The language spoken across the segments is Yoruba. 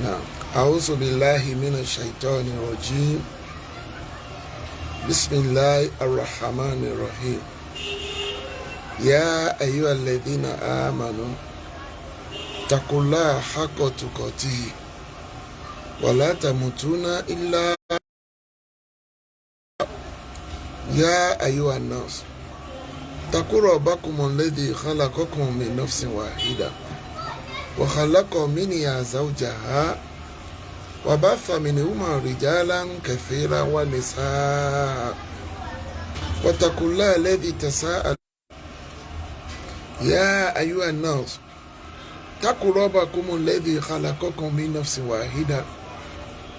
Now, a'udhu billahi minash shaitani rajim. Bismillahi arrahmani rahim. Ya ayyuhalladhina amanu taqullaha haqqa tuqatihi wa la tamutuna illa ya ayyuhan nas taqu rabbakum alladhi khalaqakum min nafsin wahida wa khalaqa minha zawjaha wa batha minhuma rijalan kathiran wa nisaa wattaqullaha alladhi tasaaluna ya ayyuhan nas taqu rabbakum alladhi khalaqakum min nafsin wahida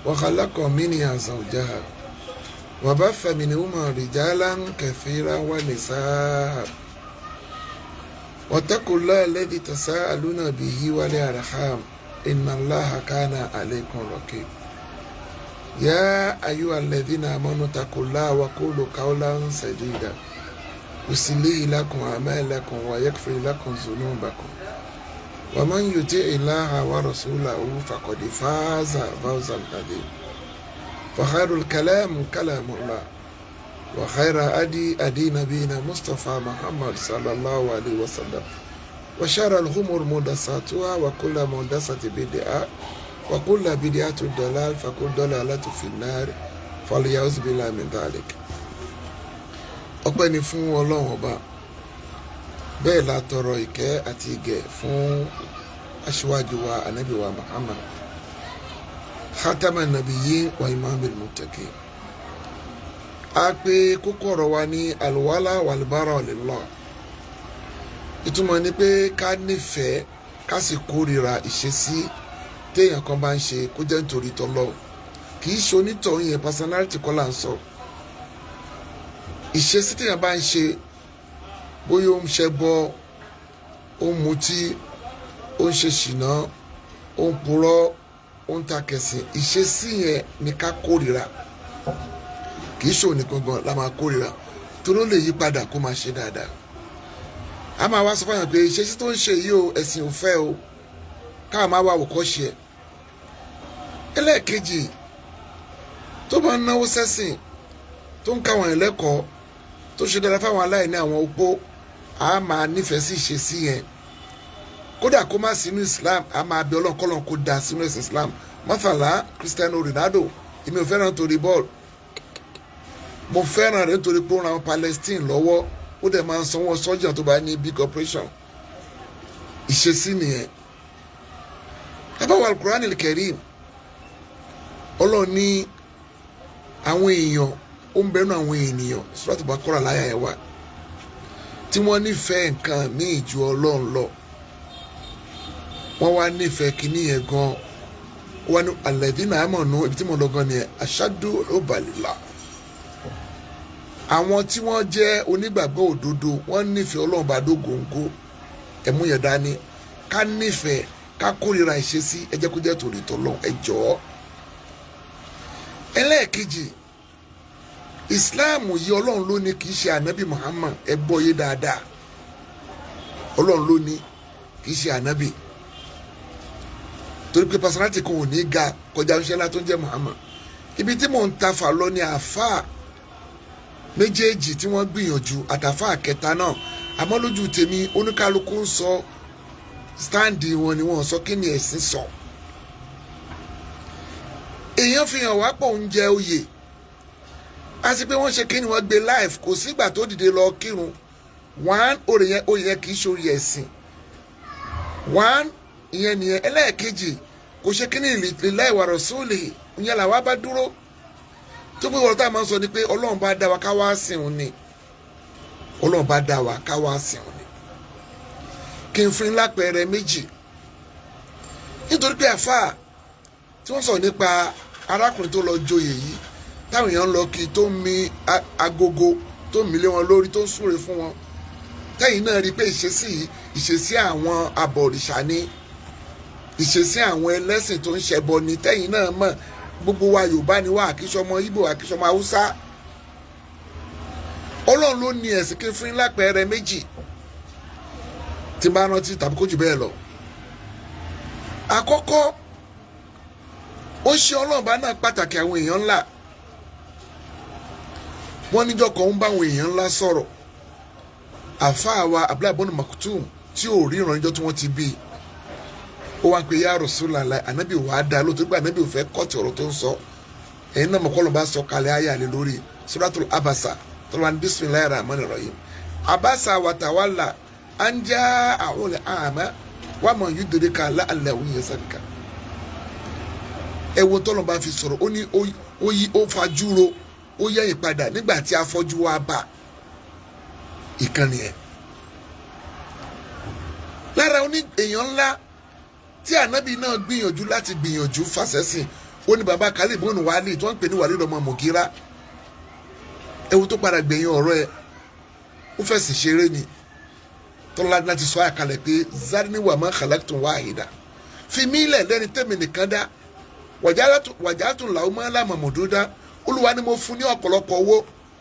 wa khalaqa minha zawjaha wa batha minhuma rijalan kathiran wa nisaa wattaqullaha alladhi tasaaluna bihi wal arham inna Allaha kana alaykum raqib ya ayyuhalladhina amanu taqullaha wa qulu qawlan sadida yuslih lakum a'malakum wa yaghfir lakum dhunubakum wa man yuti' Allaha wa rasulahu faqad faza fawzan 'azima fa khayrul kalam kalamullah wa khayra hadi hadi nabiyina Mustafa Muhammad sallallahu alayhi wa sallam wa sharral umur muhdathatuha wa kullu muhdathatin bid'ah wa kullu bid'atin dalalah fa kullu dalalatin fin nar falya'udhu billahi min dhalik. Ọpẹ́ ni fún Ọlọ́run ọba, bẹ́ẹ̀ la tọrọ ìkẹ́ àti ìgẹ̀ fún aṣíwájú wa anabi wa Muhammad khatama nabiyyin wa imamil muttaqin. A pè kókó ọ̀rọ̀ wa ní alwala walbara lillah. Ìtumọ̀ ni pé ká nífẹ̀ẹ́ ká sì kórìíra ìṣesí téèyàn kan bá ń ṣe kó jẹ́ nítorí tọ́lọ́run. Kì í ṣe onítọ̀hún yẹn, personality kọ́ là ń sọ. Ìṣesí téèyàn bá ń ṣe, bóyá ó ń ṣẹbọ, ó ń mutí, ó ń ṣe ṣìnà, ó ń purọ́, ó ń ta kẹsìn, ìṣesí yẹn ni ká kórìíra. Kì í ṣe òní gangan la máa kórìíra, torí ó lè yí padà kó máa ṣe dáadáa. A máa wá sọ fún yàn pé ìṣesí tó ń ṣe yìí o, ẹ̀sìn ò fẹ́ o, káà máa wá àwòkọ́ṣe ẹ̀. Ẹlẹ́ẹ̀kejì, tó bá ń náwó sẹ́sìn, tó ń káwọn ẹlẹ́kọ̀ọ́, tó ṣe dára fáwọn aláìní, àwọn opó, a máa nífẹ̀ẹ́ sí ìṣesí yẹn. Kódà kó má sínú Islam, a máa bẹ Ọlọ́run kọ́lọ́n kó da sínú ẹ̀sìn Islam. Mọ́tàlá Cristiano Ronaldo, èmi ò fẹ́ràn torí bọ́ọ̀lù, mo fẹ́ràn rẹ̀ nítorí pé ó ran Palestine lọ́wọ́, ó dẹ̀ máa ń sanwó sọ́jà tó bá ní big operation. Ìṣesí nìyẹn. Ẹ bá wà Al-Qur'an al-Karim, Ọlọ́run ní àwọn èèyàn, ó ń bẹnu àwọn ènìyàn, Suratu Baqara láyà ẹ̀ wá, tí wọ́n nífẹ̀ẹ́ nǹkan míì ju Ọlọ́run lọ. Wọ́n wá nífẹ̀ẹ́ kínní yẹn gan. Wọ́n ní alladhina amanu, ibi tí mo lọ gan nìyẹn, ashaddu hubban lillah. Àwọn tí wọ́n jẹ́ onígbàgbọ́ òdodo, wọ́n nífẹ̀ẹ́ Ọlọ́run bá dógóńgó. Ẹ̀mú yẹn dání, ká nífẹ̀ẹ́, ká kórìíra ìṣesí, ẹ jẹ́ kó jẹ́ torí tọ́lọ́run, ẹ jọ̀ọ́. Ẹlẹ́ẹ̀kejì, Islam yìí, Ọlọ́run ló ní, kì í ṣe ànábì Muhammad. Ẹ gbọ́ yé dáadáa, Ọlọ́run ló ní, kì í ṣe ànábì, torí pé personality kan ò ní ga kọjá oníṣẹ́ tó ń jẹ́ Muhammad. Ibi tí mò ń ta fà lọ ní àáfàá méjèèjì tí wọ́n gbìyànjú, àtàfáà kẹta náà. Àmọ́ lójú tèmi, oníkálukú ń sọ stand wọn ni, wọ́n sọ kí ni ẹ̀sìn sọ. Èèyàn fi hàn wá pọ̀ ń jẹ oyè, a sì pé wọ́n ṣe kí ni, wọ́n gbé live, kò sígbà tó dìde lọ kírun. One, oyè yẹn, oyè yẹn kì í ṣe oyè ẹ̀sìn. One, ìyẹn nìyẹn. Ẹlẹ́ẹ̀kejì, kò ṣe kí ni lillahi wa rasuli. Ìyẹn làwa bá dúró tó pé wọ́n tá a máa ń sọ ni pé Ọlọ́run bá dá wa ká wá sìn òun ni. Ọlọ́run bá dá wa ká wá sìn òun ni. Kí n fún yín lápẹẹrẹ méjì, nítorí pé àfáà tí wọ́n sọ̀rọ̀ nípa arákùnrin tó lọ joyè yìí, táwọn èèyàn ń lọ kí, tó ń mi agogo, tó ń mi lé wọn lórí, tó ń súre fún wọn, tẹ́yìn náà rí i pé ìṣesí yìí, ìṣesí àwọn abọ̀rìṣà ni, ìṣesí àwọn ẹlẹ́sìn tó ń ṣẹbọ ni. Tẹ́yìn náà mọ̀, gbogbo wa Yorùbá ni wá, àkíṣọmọ Ìgbò, àkíṣọmọ Haúsá. Ọlọ́run ló ní ẹ̀sìn. Kí n fún yín lápẹẹrẹ méjì tí n bá rántí tàbí kó jù bẹ́ẹ̀ lọ. Àkọ́kọ́, Ó ṣe Ọlọ́run bá náà pàtàkì àwọn èèyàn ńlá. Wọ́n níjọ́ kan ń bá àwọn èèyàn ńlá sọ̀rọ̀. Àfáà wa Abdullahi ibn Maktum tí ò rí ìrànjọ́ tí wọ́n ti bí i, ó wá ń pe ya Rasulullah. Ànábì wàá dá lóòótọ́ pé ànábì ò fẹ́ kọ́ọ̀tì ọ̀rọ̀ tó ń sọ. Ẹ̀yin náà mọ̀kọ́ ló bá sọ kalẹ̀ ayé àlè lórí Suratul Abasa tọ́lá ní bismillahir rahmanir rahim. Abasa watawalla an ja'ahul a'ma wa man yudrika la'allahu yazakka. Ẹ wo tọ́lọ́ bá fi sọ̀rọ̀, ó ní ó yí, ó fajúro, ó yẹ̀yìn padà nígbà tí afọ́jú wa bá ìkànnì ẹ̀. Lára oní èèyàn ńlá tí ànábì náà gbìyànjú láti gbìyànjú fàṣẹ́sìn, ó ní baba Khalid bọ́ọ̀nù Wálì tí wọ́n ń pè ní Wálì lọ́mọ Mùgírà. Ewu tó padà gbẹ̀yìn ọ̀rọ̀ ẹ̀, ó fẹ̀sìn ṣeré ni. Tọ́lá láti sọ àkàlẹ̀ pé zarni wa ma khalaqtu wahida, fi mí lẹ̀ lẹ́ni tẹ́mi nìkan dá, wàjálàtún làwọn máa ń là mọ̀mọ́dúdá. Olúwa ni mo fún ní ọ̀pọ̀lọpọ̀ owó,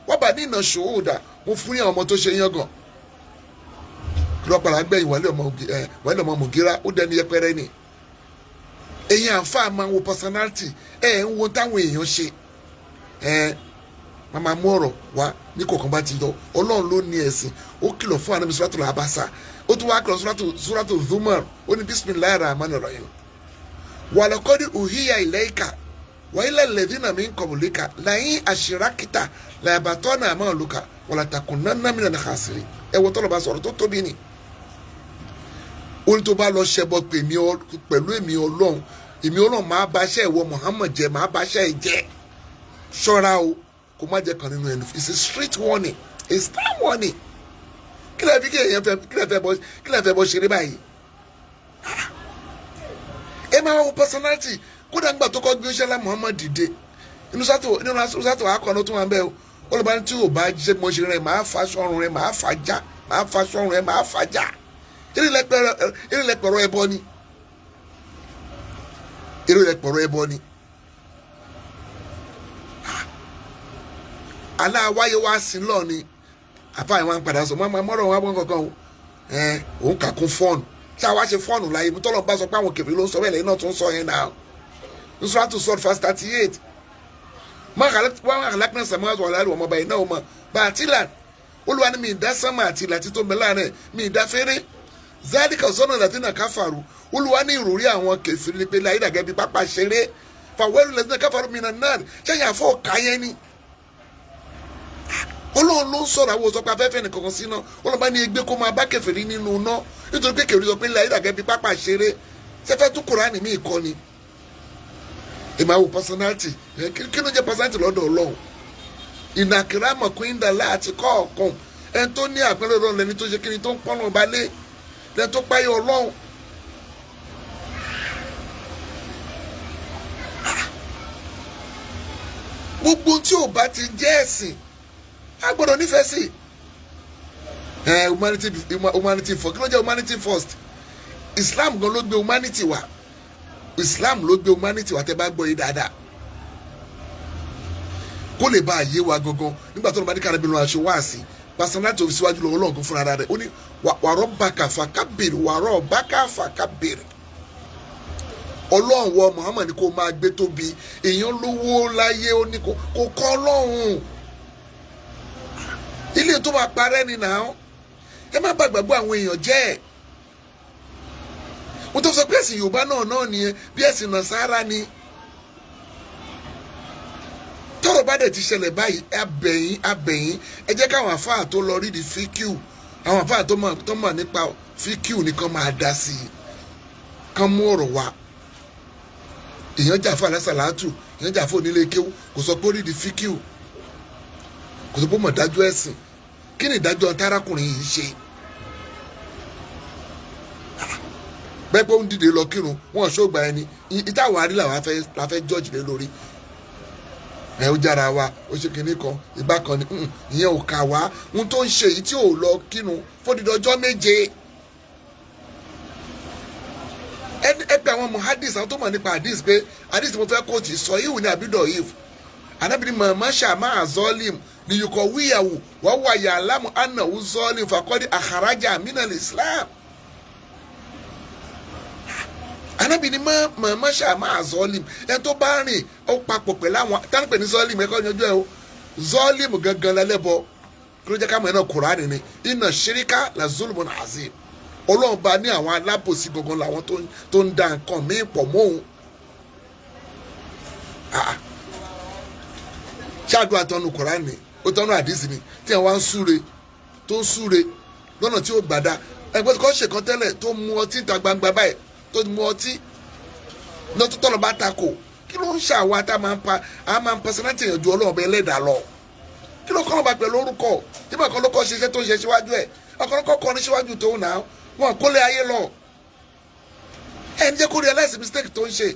wọ́n bá ní ìnà ṣòwòdà, mo fún ní àwọn ọmọ tó ṣe yángàn. Kí ló padà gbẹ̀yìn Wálì ọmọ Mùgírà? Ó dẹni yẹpẹrẹ ni. Èyàn àǹfààní máa ń wo personality ẹ̀ ń wo táwọn èèyàn ṣe ẹ̀ máa máa mú ọ̀rọ̀ wá ní kọ̀ọ̀kan bá ti lọ. Ọlọ́run ló ní ẹ̀sìn. Ó kìlọ̀ fún ànábi Suratul Abasa, ó tún wá kìlọ̀ Suratul Zumar. Ó ní bismillahir rahmanir rahim, walaqad uhiya ilayka wa ila alladhina min qablika la'in ashrakta la'yahbatanna a'maluka wa latakunanna minal khasirin. Ẹ wo tọ́lọ̀ bá sọ̀rọ̀ tó tóbi ni. Ó ní tó bá lọ ṣẹbọ pẹ̀lú èmi Ọlọ́run, èmi Ọlọ́run máa bá aṣẹ́ ìwọ Muhammad jẹ, máa bá aṣẹ́ ẹ jẹ́. Ṣọ́ra o, kó má jẹ́ kan nínú ẹnu. It's a street warning, a stern warning. Kí lè fi kí èèyàn fẹ́, kí lè fẹ́ bọ́, kí lè fẹ́ bọ́ ṣeré báyìí? Ẹ máa wo personality. Kódà ńgbà tó kọ́ gbé ṣẹlá Muhammad dìde nínú sátò akọni tó wà ń bẹ o, olùbá tí ò bá jẹ́ mọ́ ṣe rẹ̀, máa fa sọ́run rẹ̀, máa fa já, máa fa sọ́run rẹ̀, máa fa já. Eré lẹ́pẹ̀rọ ẹbọ ni, eré lẹ́pẹ̀rọ ẹbọ ni. Aláwáyé wá sí lọ ni àfáà yẹn wá ń padà sọ mọ́ mọ́rọ̀ wọn wọ́n kankan o. Ẹ òun kà kún fọ́ọ̀nù tí a wá ṣe fọ́ọ̀nù láyé mi. Tọ́lọ́ bá sọ pé àwọn kèfèrí ló ń sọ bẹ́ẹ̀, lẹ́yìn náà tún sọ yẹn náà. Nsuratu Sọd verse 38, wọ́n àkàlákùnrin sàmúhàtò wà láàrin ọmọọba yìí náà ọmọ bàtìlà. Olúwa ni mi ìdá sánmà àti ìlà títọ́ mi láàrin mi ìdá fẹ́rẹ́ zálíkà sọ́nà latina káfàrú. Olúwa ní ìròrí àwọn kèfèrí ni pé láyé dàgẹ́ bí pápá ṣeré. Fàwẹ́rù latina káfàrú mìíràn náà sẹ́yìn àfọ̀ káyẹ́ ni. Ọlọ́run ló ń sọ̀rọ̀. Àwọn òsọpọ̀ afẹ́fẹ́ nìkankan sí náà. Ọlọ́run bá ní ẹgbẹ́ kó máa bá kèfèrí nínú iná nítorí pé kèfèrí sọ pé láyé dàgẹ́ bí pápá ṣeré. Sẹ́fẹ́ tún Kùránì mí kọ́ ni. Èmi àwọn personality, kí ló ń jẹ́ personality lọ́dọ̀ Ọlọ́run? Ìnàkìrámọ̀ kún ìdàlá àti kọ́ọ̀kan. Ẹni tó ní àpẹẹrẹ Ọlọ́run lẹni tó ṣe kí ni, tó ń pọ́nà ọba lé, lẹni tó páyọ Ọlọ́run. Gbogbo tí ò bá ti jẹ́ ẹ̀sìn, a gbọ́dọ̀ nífẹ̀ẹ́ sí ẹ. Humanity, humanity first. Kí ló jẹ́ humanity first? Islam gan ló gbé humanity wá. Islam ló gbé humanity wá. Tẹ́ bá gbọ́ yìí dáadáa, kó lè bá a yé wa gangan, nígbà tó ló bá ní kára bí lọ́wọ́ aṣọ wá sí personality of síwájú lọ́wọ́ Ọlọ́run fúnra rẹ̀, ó ní wàrọ̀ bàkà fàkàbèrè, wàrọ̀ bàkà fàkàbèrè. Ọlọ́run wọ Muhammad kó máa gbé tóbi. Èèyàn lówó láyé, ó ní kó kọ́ Ọlọ́run ilé tó máa parẹ́ ni nà án. Ẹ má bá gbàgbọ́ àwọn èèyàn jẹ́ ẹ̀. Mo tó sọ pé ẹ̀sìn Yorùbá náà náà nìyẹn, bí ẹ̀sìn Nàsárà ni. Tọ́rọ̀ bá dẹ̀ ti ṣẹlẹ̀ báyìí, abẹ̀yìn abẹ̀yìn, ẹ jẹ́ káwọn àfáà tó lọ rí di fíkìú, àwọn àfáà tó mọ̀ nípa fíkìú nìkan máa dá sí i, kán mú ọ̀rọ̀ wá. Èèyàn jà fún alásàlátù, èèyàn jà fún onílé kéwú, kò sọ pé ó rí di fíkìú, kò sọ pé ó mọ̀ dájú ẹ̀sìn. Kí ni ìdájọ́ tárákùnrin yìí ṣe? Bẹ́ẹ̀ pé ó ń dìde lọ kírun, wọn ṣóògbà ẹni ìtawọ̀ àrí làwọn la fẹ́ jọ́ọ̀jì lé lórí ẹ. Ó jára wa, ó ṣe kinní kan ìgbà kan ni ìyẹn ò kà wá. Ohun tó ń ṣe yìí tí ò lọ kírun fódìdí ọjọ́ 7, ẹ pé àwọn muhadis, àwọn tó mọ̀ nípa hadis, pé hadis mo fẹ́ kóòtù sọ yìí ní àbídọ̀ yìí. Anábìrin mọ̀ọ́mọ́ ṣàmà àzọ́lìm liyukọ̀ wíyàwó wọ́n wà yàlámù ànáwó zọ́lìm fàkọ́dí àkàrájà minal Islam. Anábì ni mọ̀ mọ̀ ṣáà máa zọ́ọ̀lìm, ẹni tó bá rìn ó papọ̀ pẹ̀lú àwọn tánpẹ̀ ní zọ́ọ̀lìm. Ẹ̀kọ́ yanjú ẹ o. Zọ́ọ̀lìm gangan lẹ́lẹ́bọ. Kí ló jẹ́ ká mọ̀ ẹ́ náà? Kùránì ni inna shirka la zulmun azim. Ọlọ́run bá ní àwọn alábòsí gangan làwọn tó ń da nǹkan míì pọ̀ mọ́ òun. Ah, ṣáàdùn àtọ́nu Kùránì, ó tọ́nu àdìsí ni tí ẹ̀ wá ń súre, tó ń súre lọ́nà tí ó gbàdá. Ẹgbẹ́ tó kọ́ ṣèkan tẹ́lẹ̀ tó mu ọtí ìta gbangba báyìí, tó mu ọtí lọ́tọ́ tọ́lọ́ bá takò. Kí ló ń ṣàwa tá a máa ń pa, a máa ń personality èèyàn ju Ọlọ́run ọba ẹlẹ́dàá lọ? Kí ló kọ́ ọba pẹ̀lú orúkọ tí bàkan ló kọ́ ṣiṣẹ́ tó ń ṣe síwájú ẹ̀? Ọkàn kọ́ kọrin síwájú tóun náà, wọn kó lé ayé lọ. Ẹ̀ ń jẹ́ kó realize mistake tó ń ṣe.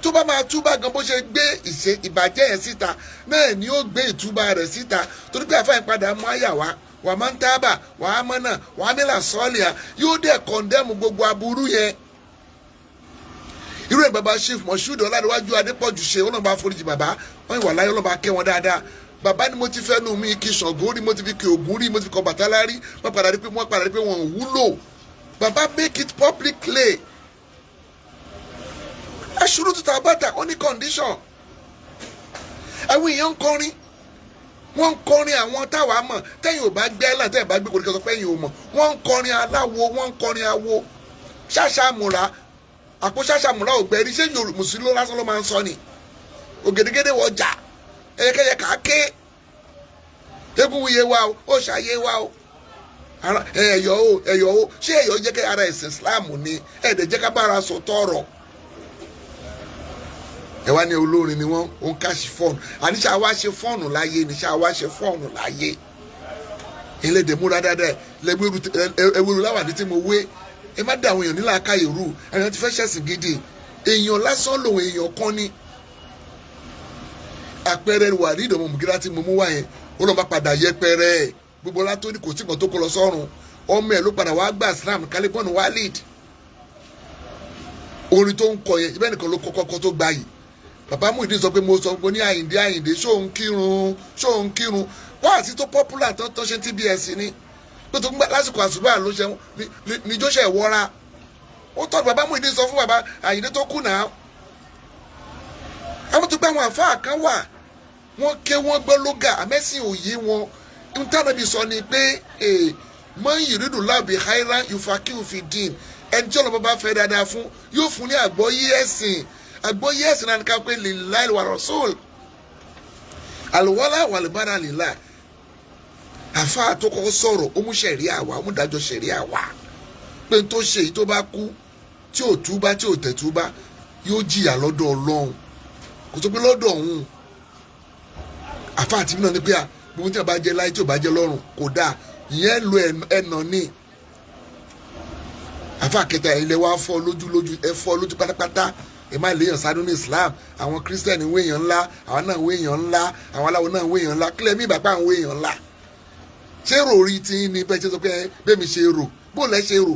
Tó bá máa túbà gan, bó ṣe gbé ìṣe ìbàjẹ́ yẹn síta náà ni ó gbé ìtúbà rẹ̀ síta, torí pé àfáà padà mú àyà wá, wà máa ń tábà, wà á mọ́nà, wà á mílà sọ́ọ̀lì à, yóò dẹ̀ condemn gbogbo aburú yẹn. Irú ẹ̀ bàbá Chief Moshood Ọládéwájú Adépọ̀jù ṣe, Ọlọ́run bá foríjì bàbá wọn, ìwà láyé, Ọlọ́run bá kẹ́ wọn dáadáa. Bàbá ni mo ti fẹ́ nu mi kí Ṣàngó rí, mo ti fi kí Ògún rí, mo ti fi kọ Bàtálá rí, wọ́n padà rí pé wọ́n ò wúlò. Bàbá make it publicly. Aṣùrù tó ta bàtà ó ní condition. Àwọn èèyàn ń kọrin, wọ́n ń kọrin àwọn táwa mọ̀. Tẹ́yìn ò bá gbé ẹ̀ láti ẹ̀ bá gbé kòríkẹ́ sọ pé ẹ̀yìn ò mọ̀. Wọ́n ń kọrin aláwo, wọ́n ń kọrin awo ṣàṣàmùrà, àpò ṣàṣàmùrà ògbẹ́rí. Ṣé Yorùbá mùsùlùmí lásán ló máa ń sọ ni? Ògèdègèdè wọjà, ẹyẹkẹyẹ kàáké, eégún wuye wa o, ó ṣàyé wa o, ẹ̀yọ́ o, ẹ̀yọ́ o. Ṣé ẹ̀yọ́ jẹ́ kí ara ẹ̀sìn Islam ni? Ẹ̀ẹ́dẹ̀ jẹ́ ká bára sọ tọrọ. Ẹ wá ní olórin ni wọ́n, ó ń catch fun. Àní ṣáà wá ṣe fun láyé ni? Ṣáà wá ṣe fun láyé? Ẹlẹ́dẹ̀ múra dáadáa, ẹwúrú láwàní tí mo wé. Ẹ má dá àwọn èèyàn nílà ká ìrú àwọn tí fẹ́ ṣẹ̀sìn gidi. Èèyàn lásán lòun, èèyàn kan ní àpẹẹrẹ wà ní ìdánwò mùgírà tí mo mú wá yẹn. Ó lọ́n bá padà yẹpẹrẹ ẹ̀ gbogbo ọlá tó ní, kò sí kan tó kó lọ sọ́run. Ọmọ ẹ̀ ló padà wá gbà Islam, kálífọ́nù Walid. Orin tó ń kọ yẹn, ibẹ̀ nìkan ló kọ́kọ́ kọ́ tó gbà yìí. Bàbá Muyideen sọ pé mo sọ pé ní Àyìndé, Àyìndé ṣó ń kírun, ṣó ń kírun. Wáàsí tó popular tó ṣe TBS ni pé tó ń gbà lásìkò àṣùbà ló ṣe ní Joshua wọra. Ó tọ́ bàbá Muyideen sọ fún bàbá Àyìndé tó kù náà. Àwọn tó gbé àwọn àfáà kan wà, wọ́n ké, wọ́n gbọ́ lóga, àmẹ́sìn òye wọn. Ntànàbí sọ ni pé mọ yuridu lábì haira yufaqihu fi din. Ẹni tí Ọlọ́run bá fẹ́ dáadáa fún, yóò fún ní àgbọ́yé ẹ̀sìn. Àgbọ́yé ẹ̀sìn náà ní ká pé lillahi wa rasul, alwala walbara lillah. Àfa tó kọ́kọ́ sọ̀rọ̀, ó mú ṣẹ̀ríà wá, ó mú dájọ́ ṣẹ̀ríà wá pé n tó ṣe èyí, tó bá kú tí ò túbá, tí ò tẹ̀túbá, yóò jìyà lọ́dọ̀ Ọlọ́run. Kò tó pé lọ́dọ̀ òun. Àfa àti náà ní pé à gbogbo tí a bá jẹ láyé, tí ò bá jẹ lọ́run, kò dáa. Ìyẹn lo ẹnà ní àfa kẹta. Ilẹ̀ wa fọ́ lójú lójú, ẹ fọ́ lójú pátápátá. Ẹ má léèyàn sáré ní Islam. Àwọn Kírísítẹ̀nì wé èèyàn ńlá, àwọn náà wé èèyàn ńlá, àwọn aláwo náà wé èèyàn ńlá. Kílẹ̀ mí ìbàpá àwọn wé èèyàn ńlá. Ṣé rò rí tí ní bẹ́ẹ̀ ṣe sọ pé bẹ́ẹ̀ mi ṣe rò, bó lẹ́ ṣe rò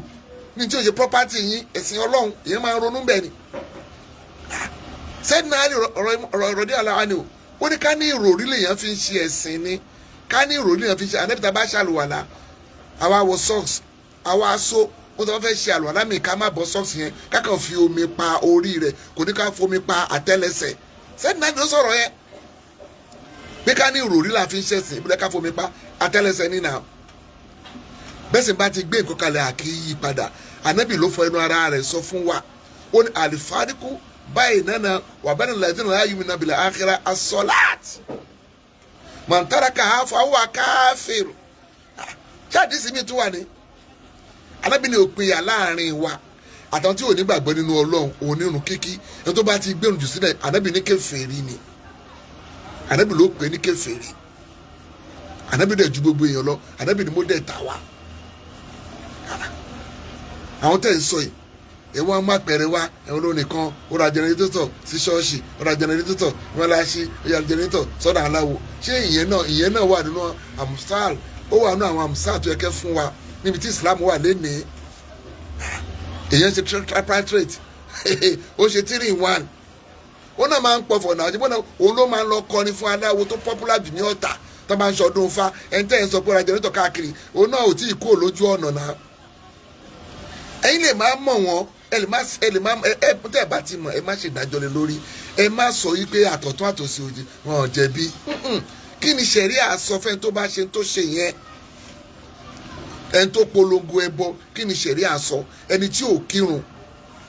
ní tí o ṣe property yín? Ẹ̀sìn Ọlọ́run, èèyàn máa ń ronú bẹ́ẹ̀ ni. Sẹ́dínà ọ̀rọ̀ dí àlọ́ àná, ó ní ká ní ìròrí lèèyàn fi ń ṣe ẹ̀sìn ni, ká ní ìròrí lèèyàn fi ń ṣe. Ànẹ́bìtà bá ṣàlùwàlà, àwa wọ socks, àwa aṣọ ó tó fẹ́ ṣe àlùwàlá mi, ká má bọ́ socks yẹn, ká kàn fi omi pa orí rẹ̀, kò ní ká fomi pa àtẹ́lẹsẹ̀. Sẹ́dínà ló sọ̀rọ̀ yẹn pé ká ní ìròrí là fi ń ṣẹ̀sìn, ìbílẹ̀ ká fomi pa àtẹ́lẹsẹ̀ nínà. Bẹ́sẹ̀ bá ti gbé nǹkan kalẹ̀, àkì yí padà. Ànábì ló fọ ẹnu ara rẹ̀ sọ fún wa, ó ní àlìfáríkù báyìí nánà wà bẹ́ẹ̀ ní lẹ́yìn náà yìí nàbìlẹ̀ àkírà asọ́láàt mọ̀ntàràkà àfọ àwọn akáfèrò. Ṣáàdì sí mi tún wà ní ànábì ní òpin yà láàrin wa àtàwọn tí ò ní gbàgbọ́ nínú Ọlọ́run, òun nínú kíkí. Ẹni tó bá ti gbẹ̀rù jù sílẹ̀, ànábì ní kèfèrí ni. Ànábì ló pè ní kèfèrí. Ànábì dẹ̀ ju gbogbo èèyàn lọ. Ànábì ni mo dẹ̀ tà wá. Àwọn tẹ̀ ń sọ yìí, ẹ wọ́n má pẹ̀rẹ̀ wá. Ẹ̀wọ̀n lónìí kan, ó ra generator sí ṣọ́ọ̀ṣì, ó ra generator mọ́láṣí, ó ra generator sọ́dọ̀ aláwo. Ṣé ìyẹn náà wà nínú àmúsàl? Ó wà nínú àwọn àmúsàl tó yẹ kẹ́ fún wa níbi tí Islam wà lénìí. Èyàn ṣe tripartite, ó ṣe 3 in 1. Ó náà máa ń pọ̀fọ̀ náà, àti bọ́nà òun ló máa ń lọ kọrin fún aláwo tó popular jù ní Ọ̀tà tó máa ń ṣọdún fa. Ẹni tẹ́ ẹ̀ ń sọ pé ó ra generator káàkiri, òun náà ò tí ì kúrò lójú ọ̀nà náà. Ẹ̀yin lè máa mọ̀ wọ́n. Ẹ lè má ẹ lè má ẹ ẹ tẹ́ ẹ bá ti mọ̀, ẹ má ṣe ìdájọ́ lé lórí. Ẹ má sọ yí pé àtọ̀tún àtòsí òjì wọn ò jẹ̀bi. Kí ni ṣẹ̀ríà sọ fẹ́ni tó bá ṣe tó ṣe yẹn? Ẹni tó polongo ẹbọ, kí ni ṣẹ̀ríà sọ? Ẹni tí ò kírun,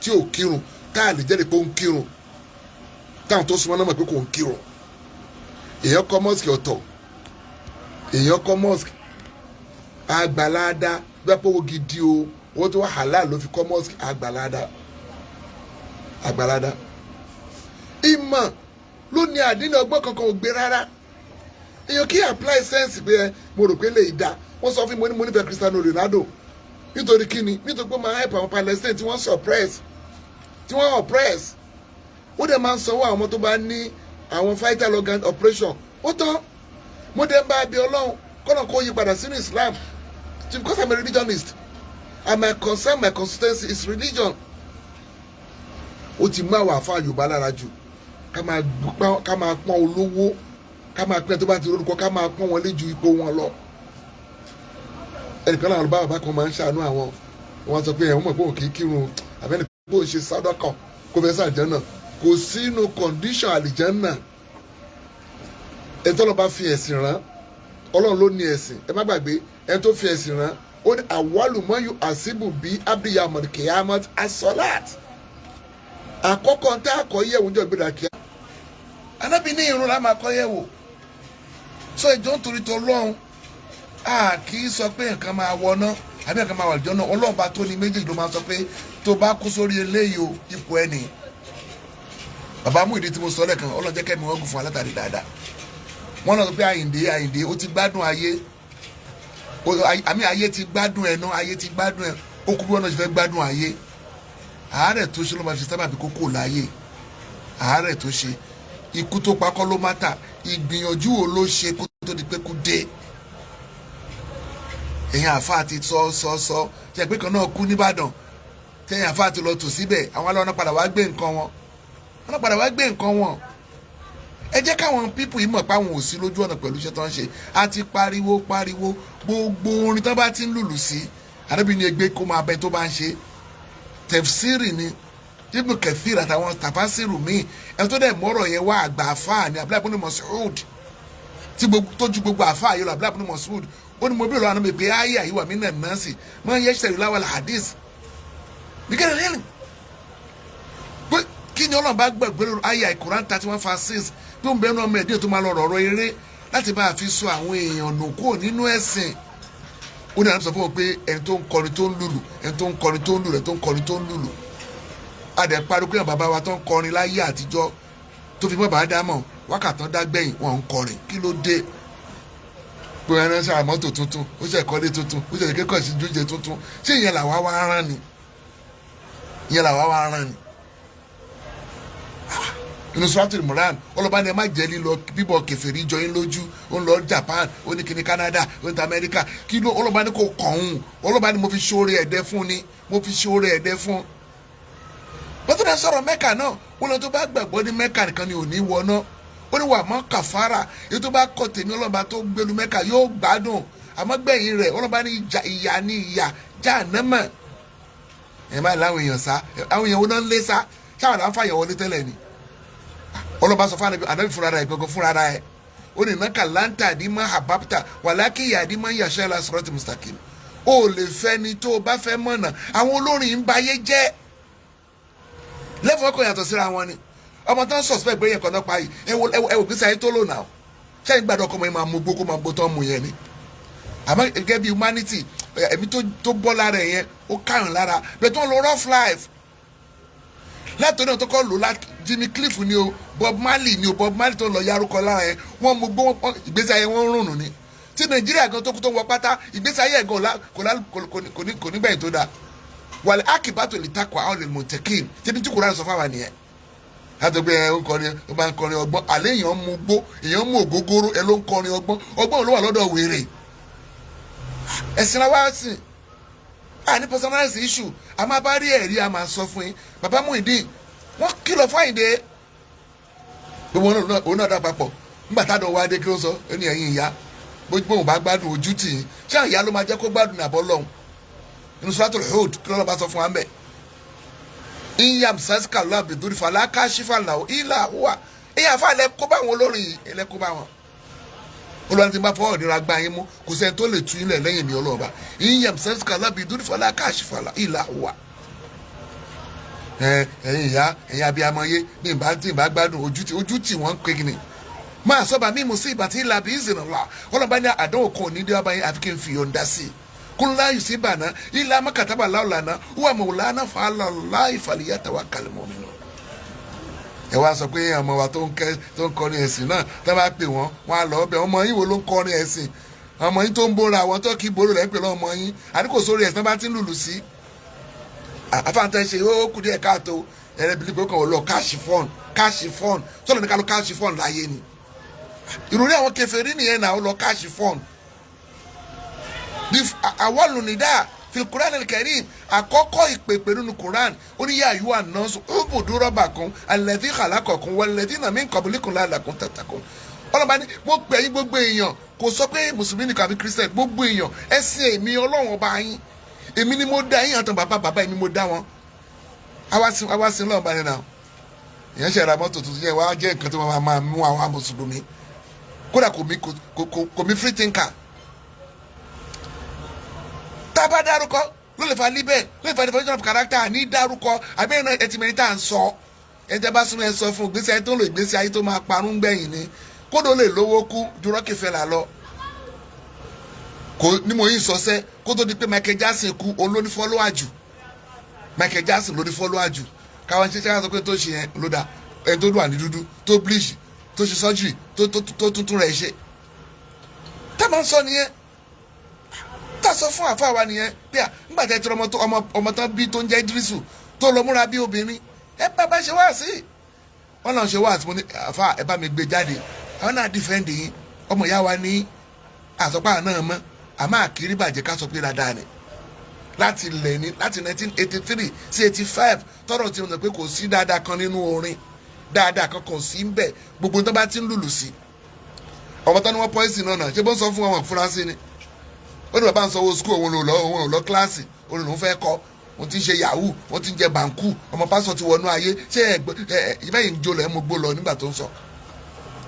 tí ò kírun, tá a lè jẹ́rìí pé ó ń kírun, táwọn tó súnmọ́ náà mọ̀ pé kò ń kírun. Èèyàn kọ́ mosque ọ̀tọ̀, èèyàn kọ́ mosque àgbàláda gbẹ́pọ̀ owó gidi o, owó tó wà halal ló fi kọ́ mosque, àgbàláda àgbàláda. Ìmọ̀ ló ní àdínní, ọgbọ́n kankan ò gbé rárá. Èèyàn kí apply sense pé ẹ mo rò pé lè dá. Wọ́n sọ fún mi, mo ní mo nífẹ̀ẹ́ Cristiano Ronaldo. Nítorí kíni? Nítorí pé ó máa help àwọn Palestine tí wọ́n suppress, tí wọ́n oppress. Ó dẹ̀ máa ń sanwó àwọn ọmọ tó bá ní àwọn vital organ operation. Ó tán. Mo dẹ̀ ń bá abẹ Ọlọ́run kọ́nà kó yí padà sínú Islam, because I'm a religionist and my concern, my constituency is religion. Ó ti mú àwọn àfa Yorùbá lára jù ká máa pọ́n olówó, ká máa pọ́n tó bá ti lórúkọ, ká máa pọ́n wọn lé ju ipò wọn lọ. Ẹnìkan láwọn bàbá kan máa ń ṣàánú àwọn. Wọn sọ pé ẹ̀wọ̀n mọ̀ pé òun kì í kírun, àbẹ́ni pé òun ṣe sádọ́kàn kó fẹ́ sàlìjánà, kò sínú condition àlìjánà. Ẹni tó lọ bá fi ẹ̀sìn rán, Ọlọ́run ló ní ẹ̀sìn. Ẹ má gbàgbé, ẹni tó fi ẹ̀sìn rán, ó ní àwálùmọ́yù àṣìbù bí abiyamọ̀ kìámọ́t asọ́láàt. Àkọ́kọ́ tá a kọ́ yẹ̀wò ní ọ̀gbẹ́dà kíá, anábì ní irun la máa kọ́ yẹ̀wò. Sọ ìjọ nítorí tó lọ́hùn, a kì í sọ pé nǹkan máa wọná àbí nǹkan máa wà lọ́jọ́ náà. Ọlọ́run bá tó ní méjèèjì ló máa sọ pé tó bá kú sórí eléyìí o, ipò ẹ̀ nìyí. Bàbá mú ìdí tí mo sọ lẹ́ẹ̀kan, Ọlọ́run jẹ́ kẹ́mi wọ́n gùn fún alátàrí dáadáa. Wọ́n náà sọ pé Àyìndé, Àyìndé, ó ti gbádùn ayé, àmì ayé ti gbádùn ẹ̀ náà, ayé ti gbádùn ẹ̀. Ó kú bí wọ́n náà ṣe fẹ́ gbádùn ayé. Àárẹ̀ tó ṣe ló máa fi sábàbí kókó láyé. Àárẹ̀ tó ṣe, ikú tó pa kọ́ ló má tà. Ìgbìyànjú wo ló ṣe kó tó di pé kú dé? Ẹ̀yin àáfàá ti sọ sọ sọ ṣe pé kan náà kú nìbàdàn, tẹ̀yìn àáfàá ti lọ tò síbẹ̀, àwọn alọ́ náà padà wá gbé nǹkan wọn, wọn padà wá gbé nǹkan wọn. Ẹ jẹ́ káwọn people yìí mọ̀ pé àwọn ò sí lójú ọ̀nà pẹ̀lú iṣẹ́ tó ń ṣe. A ti pariwo pariwo, gbogbo orin tó bá ti ń lùlù sí àdébí ni egbe kó máa bẹ tó bá ń ṣe. Tẹfsiri ni Ibn Kathir àtàwọn tafasiru míì. Ẹni tó dẹ̀ mọ́rọ̀ yẹn wá, àgbà àfáà ni Abdullahi ibn Mas'ud, tí tó ju gbogbo àfáà yìí lọ. Abdullahi ibn Mas'ud, ó ní mo bí ìlú mi pé ayé àyíwá mi náà náà sì máa ń yẹ ṣẹ̀rí láwàlá hadith bíkẹ́rẹ́ lẹ́nu pé kí ni Ọlọ́run bá gbàgbé lórí ayé Quran 31 verse 6, pé òun bẹ́ẹ̀ náà ọmọ ẹ̀dín tó máa lọ rọ̀rọ̀ eré láti bá a fi sọ àwọn èèyàn nù kúrò nínú ẹ̀sìn. Ó ní àwọn sọ fún wọn pé ẹni tó ń kọrin tó ń lùlù, ẹni tó ń kọrin tó ń lùlù, ẹni tó ń kọrin tó ń lùlù. Adẹ̀ pariwo pé àwọn bàbá wa tó ń kọrin láyé àtijọ́, tó fi mọ́ bàá dámọ̀ wákàtán dágbẹ̀yìn, wọn ń kọrin. Kí ló dé pé ẹran ṣe àmọ́tò tuntun, ó ṣe ìkọ́lé tuntun, ó ṣe ìkékọ̀ọ́ sí jújẹ tuntun? Ṣé ìyẹn làwa wá rán ni? Ìyẹn làwa wá rán ni? Inú Suratul Imran, ọlọ́ba ni ẹ má jẹ́ lílọ bíbọ̀ kèfèrí jọ yín lójú. Ó ń lọ Japan, ó ní kíní Canada, ó ní Amẹ́ríkà. Kí ló ọlọ́ba ní kò kàn ń? Ọlọ́ba ní mo fi ṣoore ẹ̀dẹ́ fún ni, mo fi ṣoore ẹ̀dẹ́ fún. Wọ́n tún lè sọ̀rọ̀ Mẹ́kà náà. Wọ́n lọ tó bá gbàgbọ́ ní Mẹ́kà nìkan ni ò ní wọná. Ó ní wà mọ́ kàfàrà, èyí tó bá kọ tèmi ọlọ́ba tó gbélu Mẹ́kà yóò gbádùn, àmọ́ gbẹ̀yìn rẹ̀, ọlọ́ba ní ìyà ní ìyà Jahannama. Ẹ̀ máa láwọn èèyàn sá, àwọn èèyàn wọn náà ń lé sá, sáwọn là ń fàyàn wọlé tẹ́lẹ̀ ni. Ọlọ́ba sọ fún Anabi fúnra rẹ̀ gbọ́ngàn fúnra rẹ̀, ó ní innaka lan tahdi man ahbabta walakin yahdi man yasha ila sirati mustaqim. Ó lè fẹ́ ni tó o bá fẹ́ mọ̀nà. Àwọn olórin ń bayé jẹ́ lẹ́fọ̀ọ́ kò yàtọ̀ síra wọn ni. Ọmọ tó ń suspect pé yẹn kan náà pa yìí, ẹ wo ẹ wo gbèsè ayé tó lò náà. Sẹ́yìn gbàdọ̀ ọkọ mi máa mú gbó kó máa gbó tán mu yẹn ni? Àmọ́ gẹ́gẹ́ bí humanity, ẹ̀mí tó bọ́ lára ẹ̀ yẹn, ó kárùn lára bẹ́ẹ̀ tó ń lo rough life látọ̀ náà tó kọ́ lò lá. Jimmy Cliff ni o, Bob Marley ni o. Bob Marley tó ń lọ yarúkọ lára yẹn, wọ́n mú gbó, ìgbésí ayé wọn rùn ni. Tí Nàìjíríà gan tó kú tó wọ pátá, ìgbésí ayé ẹ̀ gan kò ní gbẹ̀yìn tó dáa. Wàlẹ̀ akíbátò lè takọ̀ àwọn lè mọ̀tẹ́kìn tẹ́bí tí Kùránì sọ fáwa nìyẹn. Láti gbé ẹ ń kọrin, ó bá ń kọrin ọgbọ́n, àlẹ́ èèyàn mú gbó, èèyàn mú ògógóró, ẹ ló ń kọrin ọgbọ́n. Ọgbọ́n ló wà lọ́dọ̀ wèrè? Ẹ̀sìn la wá sìn, à ní personalize issue. A máa bá rí ẹ̀rí, a máa sọ fún yín. Bàbá Muyideen, wọ́n kìlọ̀ fún Àyìndé gbogbo wọn, òun náà dá papọ̀. Nígbà táwọn wá dé, kí ló sọ? Ó ní ẹ̀yin ìyá, bóun bá gbádùn, ojú tì í. Ṣé àwọn ìyá ló máa jẹ́ kó gbádùn ní àbọ̀ lọ́hùn? Inú Suratul Hud, kí lọ́lọ́ bá sọ fún wa ń bẹ̀? In yamsaska Allahu bidurri fala kashifa lahu illa huwa. Ẹ̀yin àfa lẹ kó bá wọn olórin yìí, ẹ lẹ kó bá wọn. Olúwa ti bá fọwọ́ ìnira gbá yín mú, kò sẹ́ni tó lè tú ilẹ̀ lẹ́yìn mi ọlọ́ọ̀ba. In yamsaska Allahu bidurri fala kashifa lahu illa huwa. Ẹ̀yin ìyá, ẹ̀yin abiyamọ yé, bí n bá tí n bá gbádùn, ojú tí wọ́n ń pè kí ni máa sọ́ba mímu sí ìbàtí ìlà bí ìzìnàlá. Ọlọ́ba ní àdánwò kan ò ní dé wá báyìí àfi kí n fi yọ̀ǹda sí i. Kul la yusibana illa ma kataba Allahu lana huwa maulana fa ala Allahi falyatawakkalil mu'minun. Ẹ wá sọ pé ọmọ wa tó ń kẹ́, tó ń kọrin ẹ̀sìn náà, tó bá pè wọ́n, wọ́n á lọ ọbẹ̀. Ọmọ yín wo ló ń kọrin ẹ̀sìn? Ọmọ yín tó ń bóra àwọn tó kì í borò rẹ̀ ń pè lọ́ ọmọ yín àdínkù sórí ẹ̀sìn bá ti ń lùlù sí. Àfáàntẹ́ ṣe ó kù díẹ̀ káàtó. Ẹ̀rẹ́ bìlí pé kàn ó lọ catch fun, catch fun sọ̀rọ̀ ní ká lọ catch fun láyé ni. Ìròrí àwọn kèfèrí nìyẹn náà, ó lọ catch fun. Àwọn nida fil Quran al-Karim, àkọ́kọ́ ìpèpè nínú Quran, ó ní ya ayyuhan nasu u'budu rabbakum alladhi khalaqakum walladhina min qablikum la'allakum tattaqun. Ọlọ́ba ní mo pè yín gbogbo èèyàn, kò sọ pé mùsùlùmí nìkan àbí Christian, gbogbo èèyàn, ẹ sìn èmi Ọlọ́run ọba yín. Èmi ni mo dá yín, àtàn bàbá bàbá èmi mo dá wọn. Àwa sin lọ́wọ́ bá ní náà. Ìyẹn ṣe ra mọ́tò tuntun yẹn wá jẹ́ nǹkan tó máa mú àwọn mùsùlùmí, kódà kò mí free thinker. Tá a bá dárúkọ ló lè fa libel, ló lè fa defamation of character. Ní dárúkọ àbẹ́rẹ́ náà, ẹtì mẹ́rin tá à ń sọ, ẹ tẹ́ bá súnmọ́, ẹ sọ fún ìgbésí ayé tó ń lo, ìgbésí ayé tó máa parun gbẹ̀yìn ni. Kódò lè lówó kú ju Rockefeller lọ, kò ní mo yín sọ sẹ́. Kó tó di pé Michael Jackson kú, òun ló ní follower jù. Michael Jackson ló ní follower jù. Káwọn ṣe ṣe sọ pé tó ṣe yẹn ló dá ẹni tó wà ní dúdú, tó bleach, tó ṣe surgery, tó tuntun rẹ̀ ṣe. Tá a máa ń sọ nìyẹn, tá a sọ fún àfa wa nìyẹn bí a nígbà tí ẹ ti ọmọ tó ọmọ tán bí tó ń jẹ́ Idrisu, tó lọ múra bí obìnrin, ẹ bá bá ṣe wá sí wọn náà ṣe wá sí. Mo ní, àfa, ẹ bá mi gbé jáde, àwọn náà defend yín. Ọmọ ìyá wa ní àsọpá náà mọ́, àmọ́ àkírí bàjẹ́ ká sọ pé dáadáa ni láti ilẹ̀ ní láti 1983 sí 85 tọrọ tí wọ́n sọ pé kò sí dáadáa kan nínú orin, dáadáa kan kò sí ń bẹ̀. Gbogbo tó bá ti ń lùlù sí ọmọ tó ní wọ́n poison náà, ṣé bó ń sọ fún wọn fúnra sí ni. Ó ní bàbá ń sanwó school, òun lò lọ, òun ò lọ kíláàsì, òun lòún fẹ́ kọ́. Wọ́n ti ń ṣe yahoo, wọ́n ti ń jẹ bàǹkù, ọmọ pásọ̀ ti wọnú ayé. Ṣé ẹ ẹ ìbẹ́yìn ń jó lọ ẹ mú gbó lọ nígbà tó ń sọ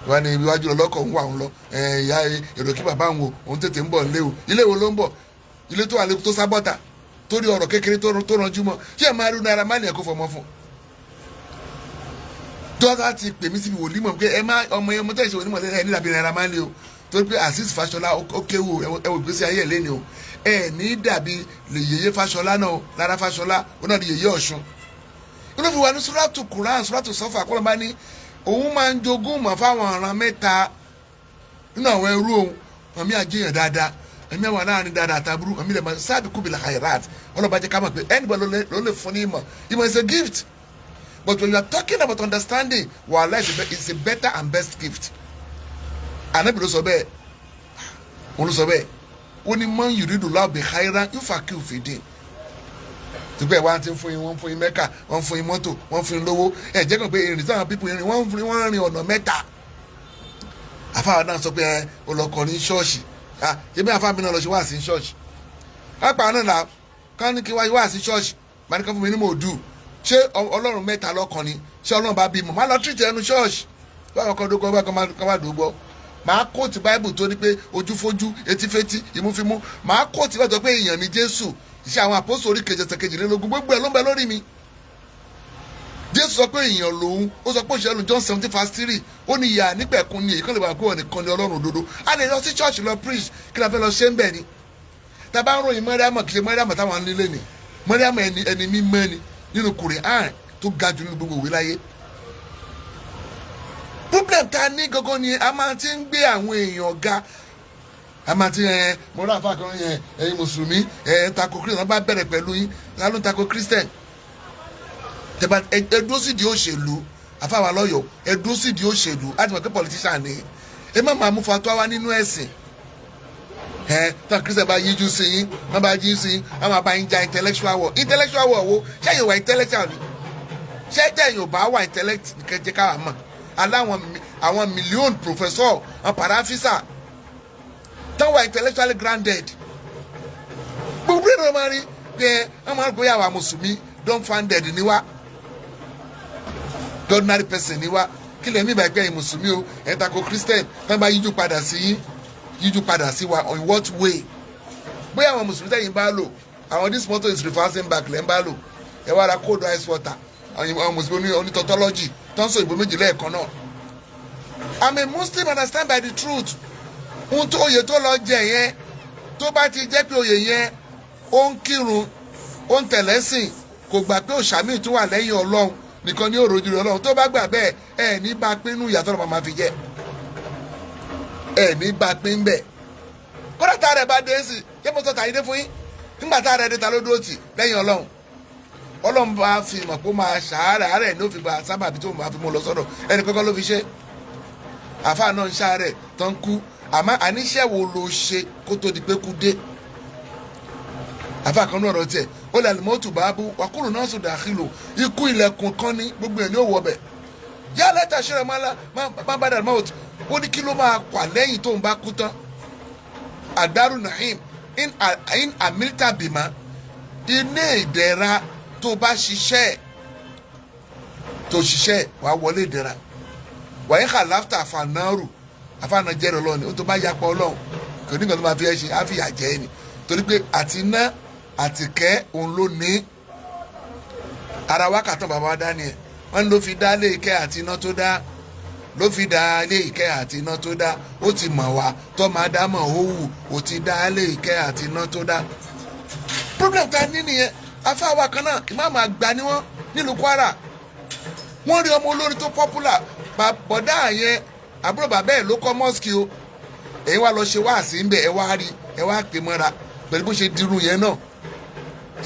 wọ́n ní iwájú lọ́kọ̀ ń wà ń lọ. Ìyá èrò kí bàbá ń wo òun tètè ń bọ̀ nílé o. Ilé wo ló ń bọ̀? Ilé tó wà lé tó sábọ́ta torí ọ̀rọ̀ kékeré tó ranjú mọ́. Ṣé ẹ máa rí Naira Marley kó fọmọ fún dọ́gba ti pè mí síbi wòlímọ̀ pé ẹ má ọmọ yẹn, mo tẹ̀ ṣe wòlímọ̀ ẹ ní dàbí Naira Marley o, torí pé Azeez Fashola ó kéwò. Ẹ wò ìgbésí ayé ẹ lẹ́ni o. Ẹ ní dàbí lè yèyé Fashola náà o, Lára Fashola ó náà di yèyé Ọ̀ṣun. Inú fi wà ní suratu Quran, suratu Sọfà kọ́lọ́ bá ní òun máa ń jogún mọ̀ fáwọn ọ̀ràn mẹ́ta nínú àwọn ẹrú òun. Àmì àjẹyàn dáadáa, ẹ̀mí àwọn aláàrin dáadáa àtàbúrú ẹ̀mí lè máa sáàbì kúbi khairat. Ọlọ́ba jẹ́ ká mọ̀ pé anybody ló lè fún ní ìmọ̀. Ìmọ̀ is a gift, but when you are talking about understanding, wàhálà, is a better and best gift. Ànábì ló sọ bẹ́ẹ̀, òun ló sọ bẹ́ẹ̀. Ó ní man yuridillahu bihi khairan yufaqqihhu fid-din. Tipẹ́ wa ti ń fún yín, wọ́n ń fún yín mẹ́kà, wọ́n ń fún yín mọ́tò, wọ́n ń fún yín lówó. Ẹ jẹ́ kàn pé ìrìn táwọn pípọ̀ ìrìn wọ́n ń fún wọ́n rìn ọ̀nà mẹ́ta. Àfáà náà sọ pé ẹ olùkọ́ ní ṣọ́ọ̀ṣì. Ṣé bí àfáà mi náà lọ ṣe wá sí ṣọ́ọ̀ṣì pápá náà là kán ní kí wá wá sí ṣọ́ọ̀ṣì bá ní kán fún mi ní mòdù. Ṣé Ọlọ́run mẹ́ta lọ́kan ni? Ṣé Ọlọ́run bá bímọ? Má lọ tìrìtì ẹnu ṣọ́ọ̀ṣì báwọn kan dókòó bá kan má dùn gbọ́. Màá quote Bible tó ní pé ojú fojú, etí fétí, imú fimú. Màá quote bẹ́ẹ̀ tó pé èèyàn ní Jésù. Iṣẹ́ àwọn àpòsò orí 2 ẹsẹ̀ 22, gbogbo ẹ̀ ló ń bẹ lórí mi. Jésù sọ pé èèyàn lòun. Ó sọ pé òṣèlú John 17 verse 3, ó ní ìyá nípẹ̀kun ni èyí kan lè bá pé òun nìkan ni Ọlọ́run òdodo. A lè lọ sí church lọ preach. Kí la fẹ́ lọ ṣe ń bẹ̀ ni? Tá a bá ń ròyìn Mọ́ríàmọ̀, kì í ṣe Mọ́ríàmọ̀ táwọn nílé ni. Mọ́ríàmọ̀ ẹni ẹni mímọ́ ni nínú Kùránì tó ga jù nínú gbogbo ìwé láyé. Problem tá a ní gangan ni a máa ti ń gbé àwọn èèyàn ga. A máa ti ẹ mo rà fà kan yẹn, ẹ̀yin mùsùlùmí ẹ ń tako Christian. Wọ́n bá bẹ̀rẹ̀ pẹ̀lú yín, ta ló ń tako Christian? Tẹ́bà ẹ dúró sí di òṣèlú. Àfàwà lọ́yọ̀, ẹ dúró sí di òṣèlú láti mọ̀ pé politician ni. Ẹ má máa mú fatwa wá nínú ẹ̀sìn. Ẹ tán Christian bá yíjú sí yín, wọ́n bá yíjú sí yín, wọ́n máa bá yín ja intellectual war. Intellectual war wo? Ṣẹ́yìn wà intellectual ni? Ṣé tẹ̀yìn ò bá wà intellect kẹjẹ káwa mọ̀? Aláwọn àwọn million professor, àwọn parafisa tán wà intellectually grounded. Gbogbo ìrìn máa rí pé wọ́n máa ń gbé àwọn mùsùlùmí dumbfounded ni wá. Ordinary person ni wá. Kí lè mí ìbá ẹgbẹ́ yìí? Mùsùlùmí o, ẹ̀ tako Christian, tán bá yíjú padà sí yín, yíjú padà sí wa in what way? Bóyá àwọn mùsùlùmí tẹ̀yìn bá lò, àwọn "this motor is reversing back" lẹ́ ń bá lò. Ẹ wá ra cold ice water. Àwọn mùsùlùmí onítọ́tọ́lọ́jì tó ń sọ ìbò méjì lẹ́ẹ̀kan náà. I'm a Muslim and I stand by the truth. Ohun tó oyè tó lọ jẹ yẹn, tó bá ti jẹ́ pé oyè yẹn, ó ń kírun, ó ń tẹ̀lẹ́sìn, kò gbà pé òòṣà míì tó wà lẹ́yìn Ọlọ́run nìkan ní òròjú rẹ̀. Ọlọ́run tó bá gbà bẹ́ẹ̀, ẹ̀ ní bá pín inú ìyàtọ̀ lọ́mọ máa fi jẹ́, ẹ̀ ní bá pín bẹ́ẹ̀. Kódà tá a rẹ̀ bá dé sí, ṣé mo sọ tàyídé fún yín? Nígbà tá a rẹ̀ dé, ta ló dúró tì lẹ́yìn Ọlọ́run? Ọlọ́run bá fi mọ̀ pé ó máa ṣàárẹ̀, àárẹ̀ ní ó fi gba sábàbí tó máa fi mú lọ sọ́dọ̀ ẹnì kọ́kọ́ ló fi ṣe. Àfáà náà ń ṣàárẹ̀ tó ń kú, àmọ́ àníṣe wo ló ṣe kó tó di pé kú dé? Àfáà kan náà ọ̀rọ̀ tiẹ̀ ó lè àlùmọ́tò bá bú wàkúrò náà sùn dàkìlò. Ikú ilẹ̀kùn kan ní gbogbo ẹ̀ ní òwò ọbẹ̀ yá lẹ́tà ṣẹlẹ̀ má bá dàrú mọ́tò. Ó ní kí ló máa wà lẹ́yìn tóun bá kú tán? Àdárù nahim in amilta bima, ilé ìdẹ̀ra tó bá ṣiṣẹ́, tó ṣiṣẹ́, wàá wọlé ìdẹ̀ra. Wàá yín kàláfta àfànàrù àfànà jẹ́rìí Ọlọ́run ni ó tó bá yapa Ọlọ́run, kò ní nǹkan tó máa fi ẹ́ ṣe, á fìyà jẹ ẹ́ ni, torí pé àti iná àti kẹ́ òun ló ní ara. Wákàtí bàbá wa dá ni ẹ̀ wọ́n ló fi dá lé ìkẹ́ àti iná tó dá, ló fi dá lé ìkẹ́ àti iná tó dá. Ó ti mọ̀ wá tó máa dá mọ̀, ó wù ó ti dá lé ìkẹ́ àti iná tó dá. Problem ta ní nìyẹn. Afáwa kan náà, ìmáàmù àgbà ni wọ́n nílùú Kwara. Wọ́n rí ọmọ olórin tó popular. Bọ̀dá yẹn, àbúrò bàbá ẹ̀ ló kọ́ mosque o. Èyí wá lọ ṣe wáàsí ńbẹ. Ẹ wá rí, ẹ wá pè mọ́ra pẹ̀lú bó ṣe dirun yẹn náà.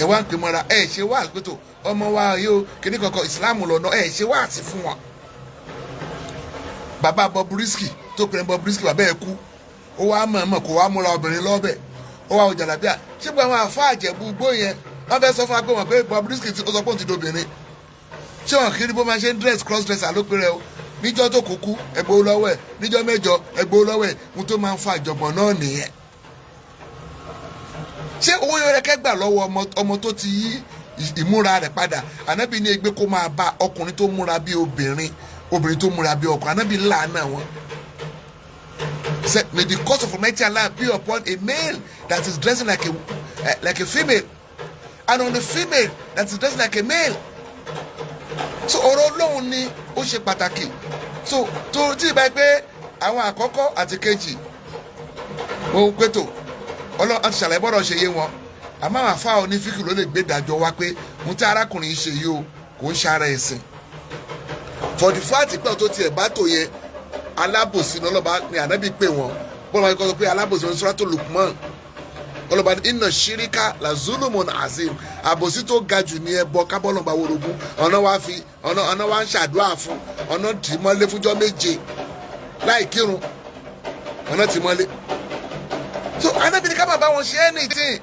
Ẹ wá pè mọ́ra, ẹ ṣe wáàsí pé tó ọmọ wa yóò kíní kankan ìsìláàmù lọ́nà. Ẹ ṣe wáàsí fún wọn. Bàbá Bobrisky tó pèrè Bobrisky, bàbá ẹ kú, ó wá mọ̀ọ́mọ̀ kó wá múra obìnrin lọ́bẹ̀, ó wá ọjà làbíà. Ṣé pé àwọn àfa àjẹ̀bú gbó yẹn, wọ́n fẹ́ sọ fún wa pé wọ́n pé Bobrisky ó sọ pé òun ti dobìnrin? Ṣé wọn kiri bó máa ṣe ń dress? Cross dresser ló péré o. Níjọ́ tó kúkú, ẹgbẹ́ lọ́wọ́ ẹ̀. Níjọ́ mẹ́jọ, ẹgbẹ́ lọ́wọ́ ẹ̀. Ohun tó máa ń fa ìjọ̀gbọ̀n náà nìyẹn. Ṣé owó yẹn kẹ́ gbà lọ́wọ́ ọmọ tó ti yí ìmúra rẹ̀ padà? Ànábì ní ẹgbẹ́ kó máa bá ọkùnrin tó múra bí obìnrin, obìnrin tó múra bí ọkùnrin. Ànábì láàánú wọn. Say, "May the curse of Almighty Allah be upon a male that is dressing like a female and on the female that is dressing like a male." So ọ̀rọ̀ Ọlọ́run ni ó ṣe pàtàkì. So tó tí ì bá pé àwọn àkọ́kọ́ àti kejì, mo ń pẹ́tò Ọlọ́run àti ṣàlàyé bọ́dọ̀ ṣe yé wọn, àmọ́ àwọn afá onífíkì ló lè gbé ìdájọ́ wá pé mo tí arákùnrin yìí ṣe yìí o, kò ń ṣara ẹ̀sìn. For the fact pé tó tiẹ̀ bá tò yẹ, alábòsí ní ọlọ́ba ni ànábì pè wọ́n. Bọ́lá wọn kọ́ sọ pé alábòsí wọn, Suratu Lukman, ọlọ́ba ní inna shirika la zulumun azim. Àbòsí tó ga jù ní ẹbọ kábọ́lọ́ba worogún. Ọ̀nà wa fi ọ̀nà wa ń ṣàdúrà fún, ọ̀nà tì mọ́lé fúnjọ́ 7 láì kírun, ọ̀nà tì mọ́lé. So ànábì ní ká má bá wọn ṣe anything.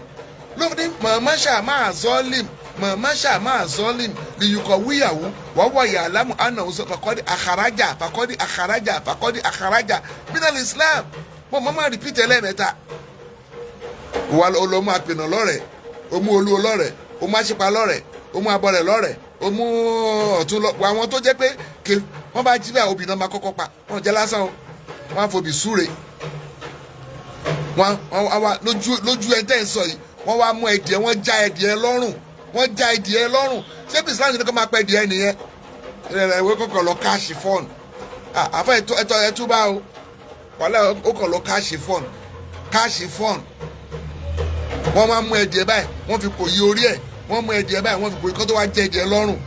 Ló ní mọ̀ọ́mọ́ ṣà máa zọ́ọ̀lìm, mọ̀ọ́mọ́ ṣà máa zọ́ọ̀lìm lìyùkọ̀ wíyàwó wọ́n wọ̀ yà lámù àná fàkọ́dí àkàrájà, fàkọ́dí àkàrájà, fàkọ́dí àkàrájà minal Islam. Mo mọ̀ máa repeat ẹlẹ́mẹ̀ta. Wà ló mú àpènà lọ́rẹ̀, ó mú olú lọ́rẹ̀, ó mú àṣìpa lọ́rẹ̀, ó mú abọ́rẹ̀ lọ́rẹ̀, ó mú ọ̀tún lọ. Àwọn tó jẹ́ pé wọ́n bá jí báyìí, obì náà máa kọ́kọ́ pa wọ́n jẹ́ lásán o. Wọ́n á fobì súre wọ́n wá lójú lójú ẹ̀ tẹ́ ń sọ yìí. Wọ́n wá mú ẹdìẹ, wọ́n já ẹdìẹ lọ́rùn, wọ́n já ẹdìẹ lọ́rùn. Ṣé bí Islam ní kó máa pẹ́ ẹdìẹ nìyẹn? Ẹ ìwé kọkàn lọ catch fun. Àfọ ẹtọ ẹtọ ẹtú bá o wàhálà, ó kàn lọ catch fun, catch fun. Wọ́n máa mú ẹdìẹ báyìí, wọ́n fi kò yí orí ẹ̀. Wọ́n mú ẹdìẹ báyìí, wọ́n fi kò yí kó tó wá jẹ ẹdìẹ lọ́rùn.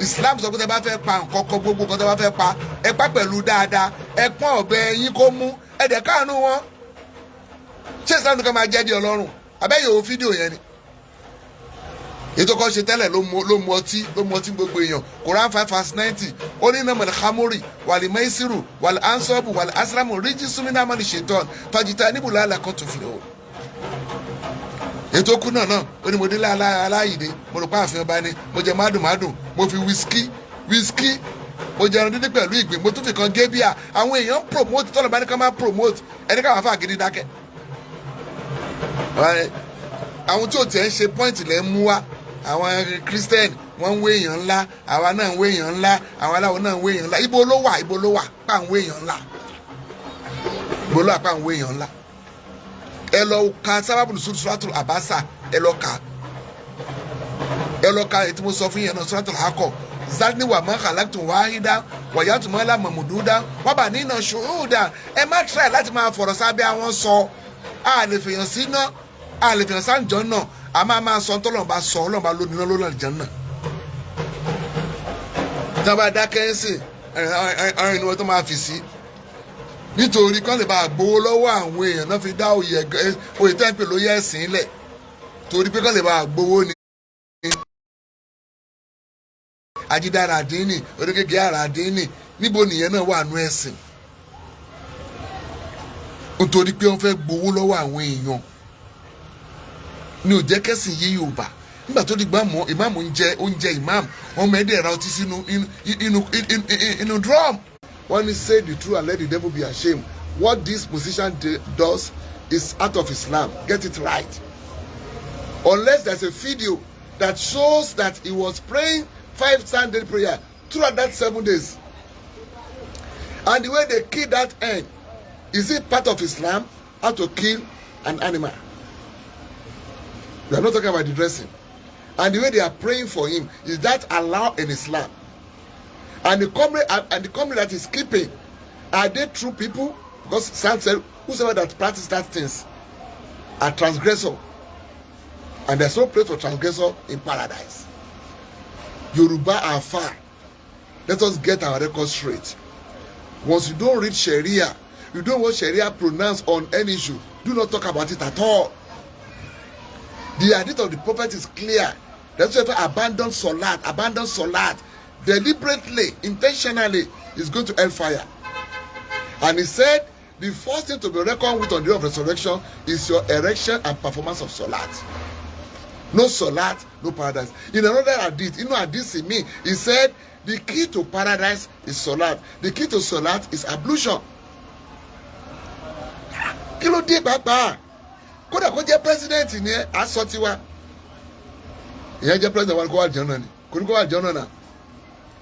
Islam sọ pé tẹ́ bá fẹ́ pa nǹkan kan, gbogbo nǹkan tẹ́ bá fẹ́ pa, ẹ pa pẹ̀lú dáadáa, ẹ pọ́n ọ̀bẹ yín kó mú, ẹ dẹ̀ káàánú wọn. Ṣé Islam nìkan máa jẹ́ di Ọlọ́run? Abẹ́yẹ̀ wo fídíò yẹn ni ètò kan ṣe tẹ́lẹ̀. Ló mu ọtí, ló mu ọtí gbogbo èèyàn. Quran 5 verse 90, ó ní innamal khamru wal maisiru wal ansabu wal azlamu rijsun min amali shaitan fajtanibuhu la'allakum tuflihun. Ètò kú náà ó ní mo dé aláyìíde, mo rò pé ààfin ọba ni. Mo jẹ mádùnmádùn, mo fi whisky whisky, mo jẹ ẹran dídín pẹ̀lú ìgbín, mo tún fi kan gé bíà. Àwọn èèyàn promote tọ́lọ̀ bá ní ká máa promote ẹni káwọn afá gidi dákẹ́. Àwọn tí ò tiẹ̀ ń ṣe point lẹ́ ń mú wá. Àwọn Christian Wọ́n ń wé èèyàn ńlá, àwa náà ń wé èèyàn ńlá, àwọn aláwo náà ń wé èèyàn ńlá. Ibo ló wà? Ibo ló wà pa ń wé èèyàn ńlá? Ibo ló wà pa ń wé èèyàn ńlá? Ẹ lọ ka sábàbù suratul Abasa. Ẹ lọ ka, ẹ lọ ka ètí mo sọ fún yẹn náà, suratul Hakọ. Zarni wa ma khalaqtu wahida wàyàtú mọ́lá mọ̀mọ́dúdá wọ́n bá nínà ṣùúdà. Ẹ má try láti máa fọ̀rọ̀ sábẹ́ àwọn sọ. A lè fèèyàn sí ná, a lè fèèyàn sáǹjọ́ náà. A máa sọ tọ́lọ́run bá sọ. Ọlọ́run bá lónìí náà lónìí àlùjánnà náà. Tí wọ́n bá dákẹ́ ń sìn ọ̀rìn ni wọ́n tó máa fi sí, nítorí kán lè bá gbowó lọ́wọ́ àwọn èèyàn náà fi dá oyè, oyè tẹ́ ń pè lóyè ẹ̀sìn lẹ̀, torí pé kán lè bá gbowó ni. Ajídára àdínì, oníkèké àrà àdínì, níbo nìyẹn náà wà nú ẹ̀sìn? Nítorí pé wọ́n fẹ́ gbowó lọ́wọ́ àwọn èèyàn ní ò jẹ́ kẹ́sìn yé Yorùbá. Nígbà tó di gbà mọ́, ìmáàmù ń jẹ oúnjẹ ìmáàmù, wọ́n mẹ́ẹ̀ẹ́dẹ̀ ra ọtí sínú inú drum. Wọ́n ní, "Say the truth and let the devil be ashamed." What this musician does is out of Islam. Get it right. Unless there's a video that shows that he was praying five Sunday prayer throughout that 7 days. And the way they kill that hen, is it part of Islam, how to kill an animal? We are not talking about the dressing. And the way they are praying for him, is that allowed in Islam? And the company that is keeping, are they true people? Because Sam said, whosoever that practice that things are transgressor. And there's no place for transgressor in paradise. Yoruba are far. Let us get our record straight. Once you don't read Sharia, you don't want Sharia pronounce on any issue, do not talk about it at all. The hadith of the Prophet is clear. That's why if abandon Salat deliberately, intentionally, is going to hellfire. And he said, the first thing to be reckoned with on the day of resurrection is your erection and performance of Salat. No Salat, no paradise. In another hadith, hadith me, he said, the key to paradise is Salat. The key to Salat is ablution. Kí ló dé pàápàá? Kódà kó jẹ́ president ni ẹ, á sọ tiwa. Ìyẹn jẹ́ president wa, kó wà jẹun náà ni. Kò ní kó wà jẹun náà náà.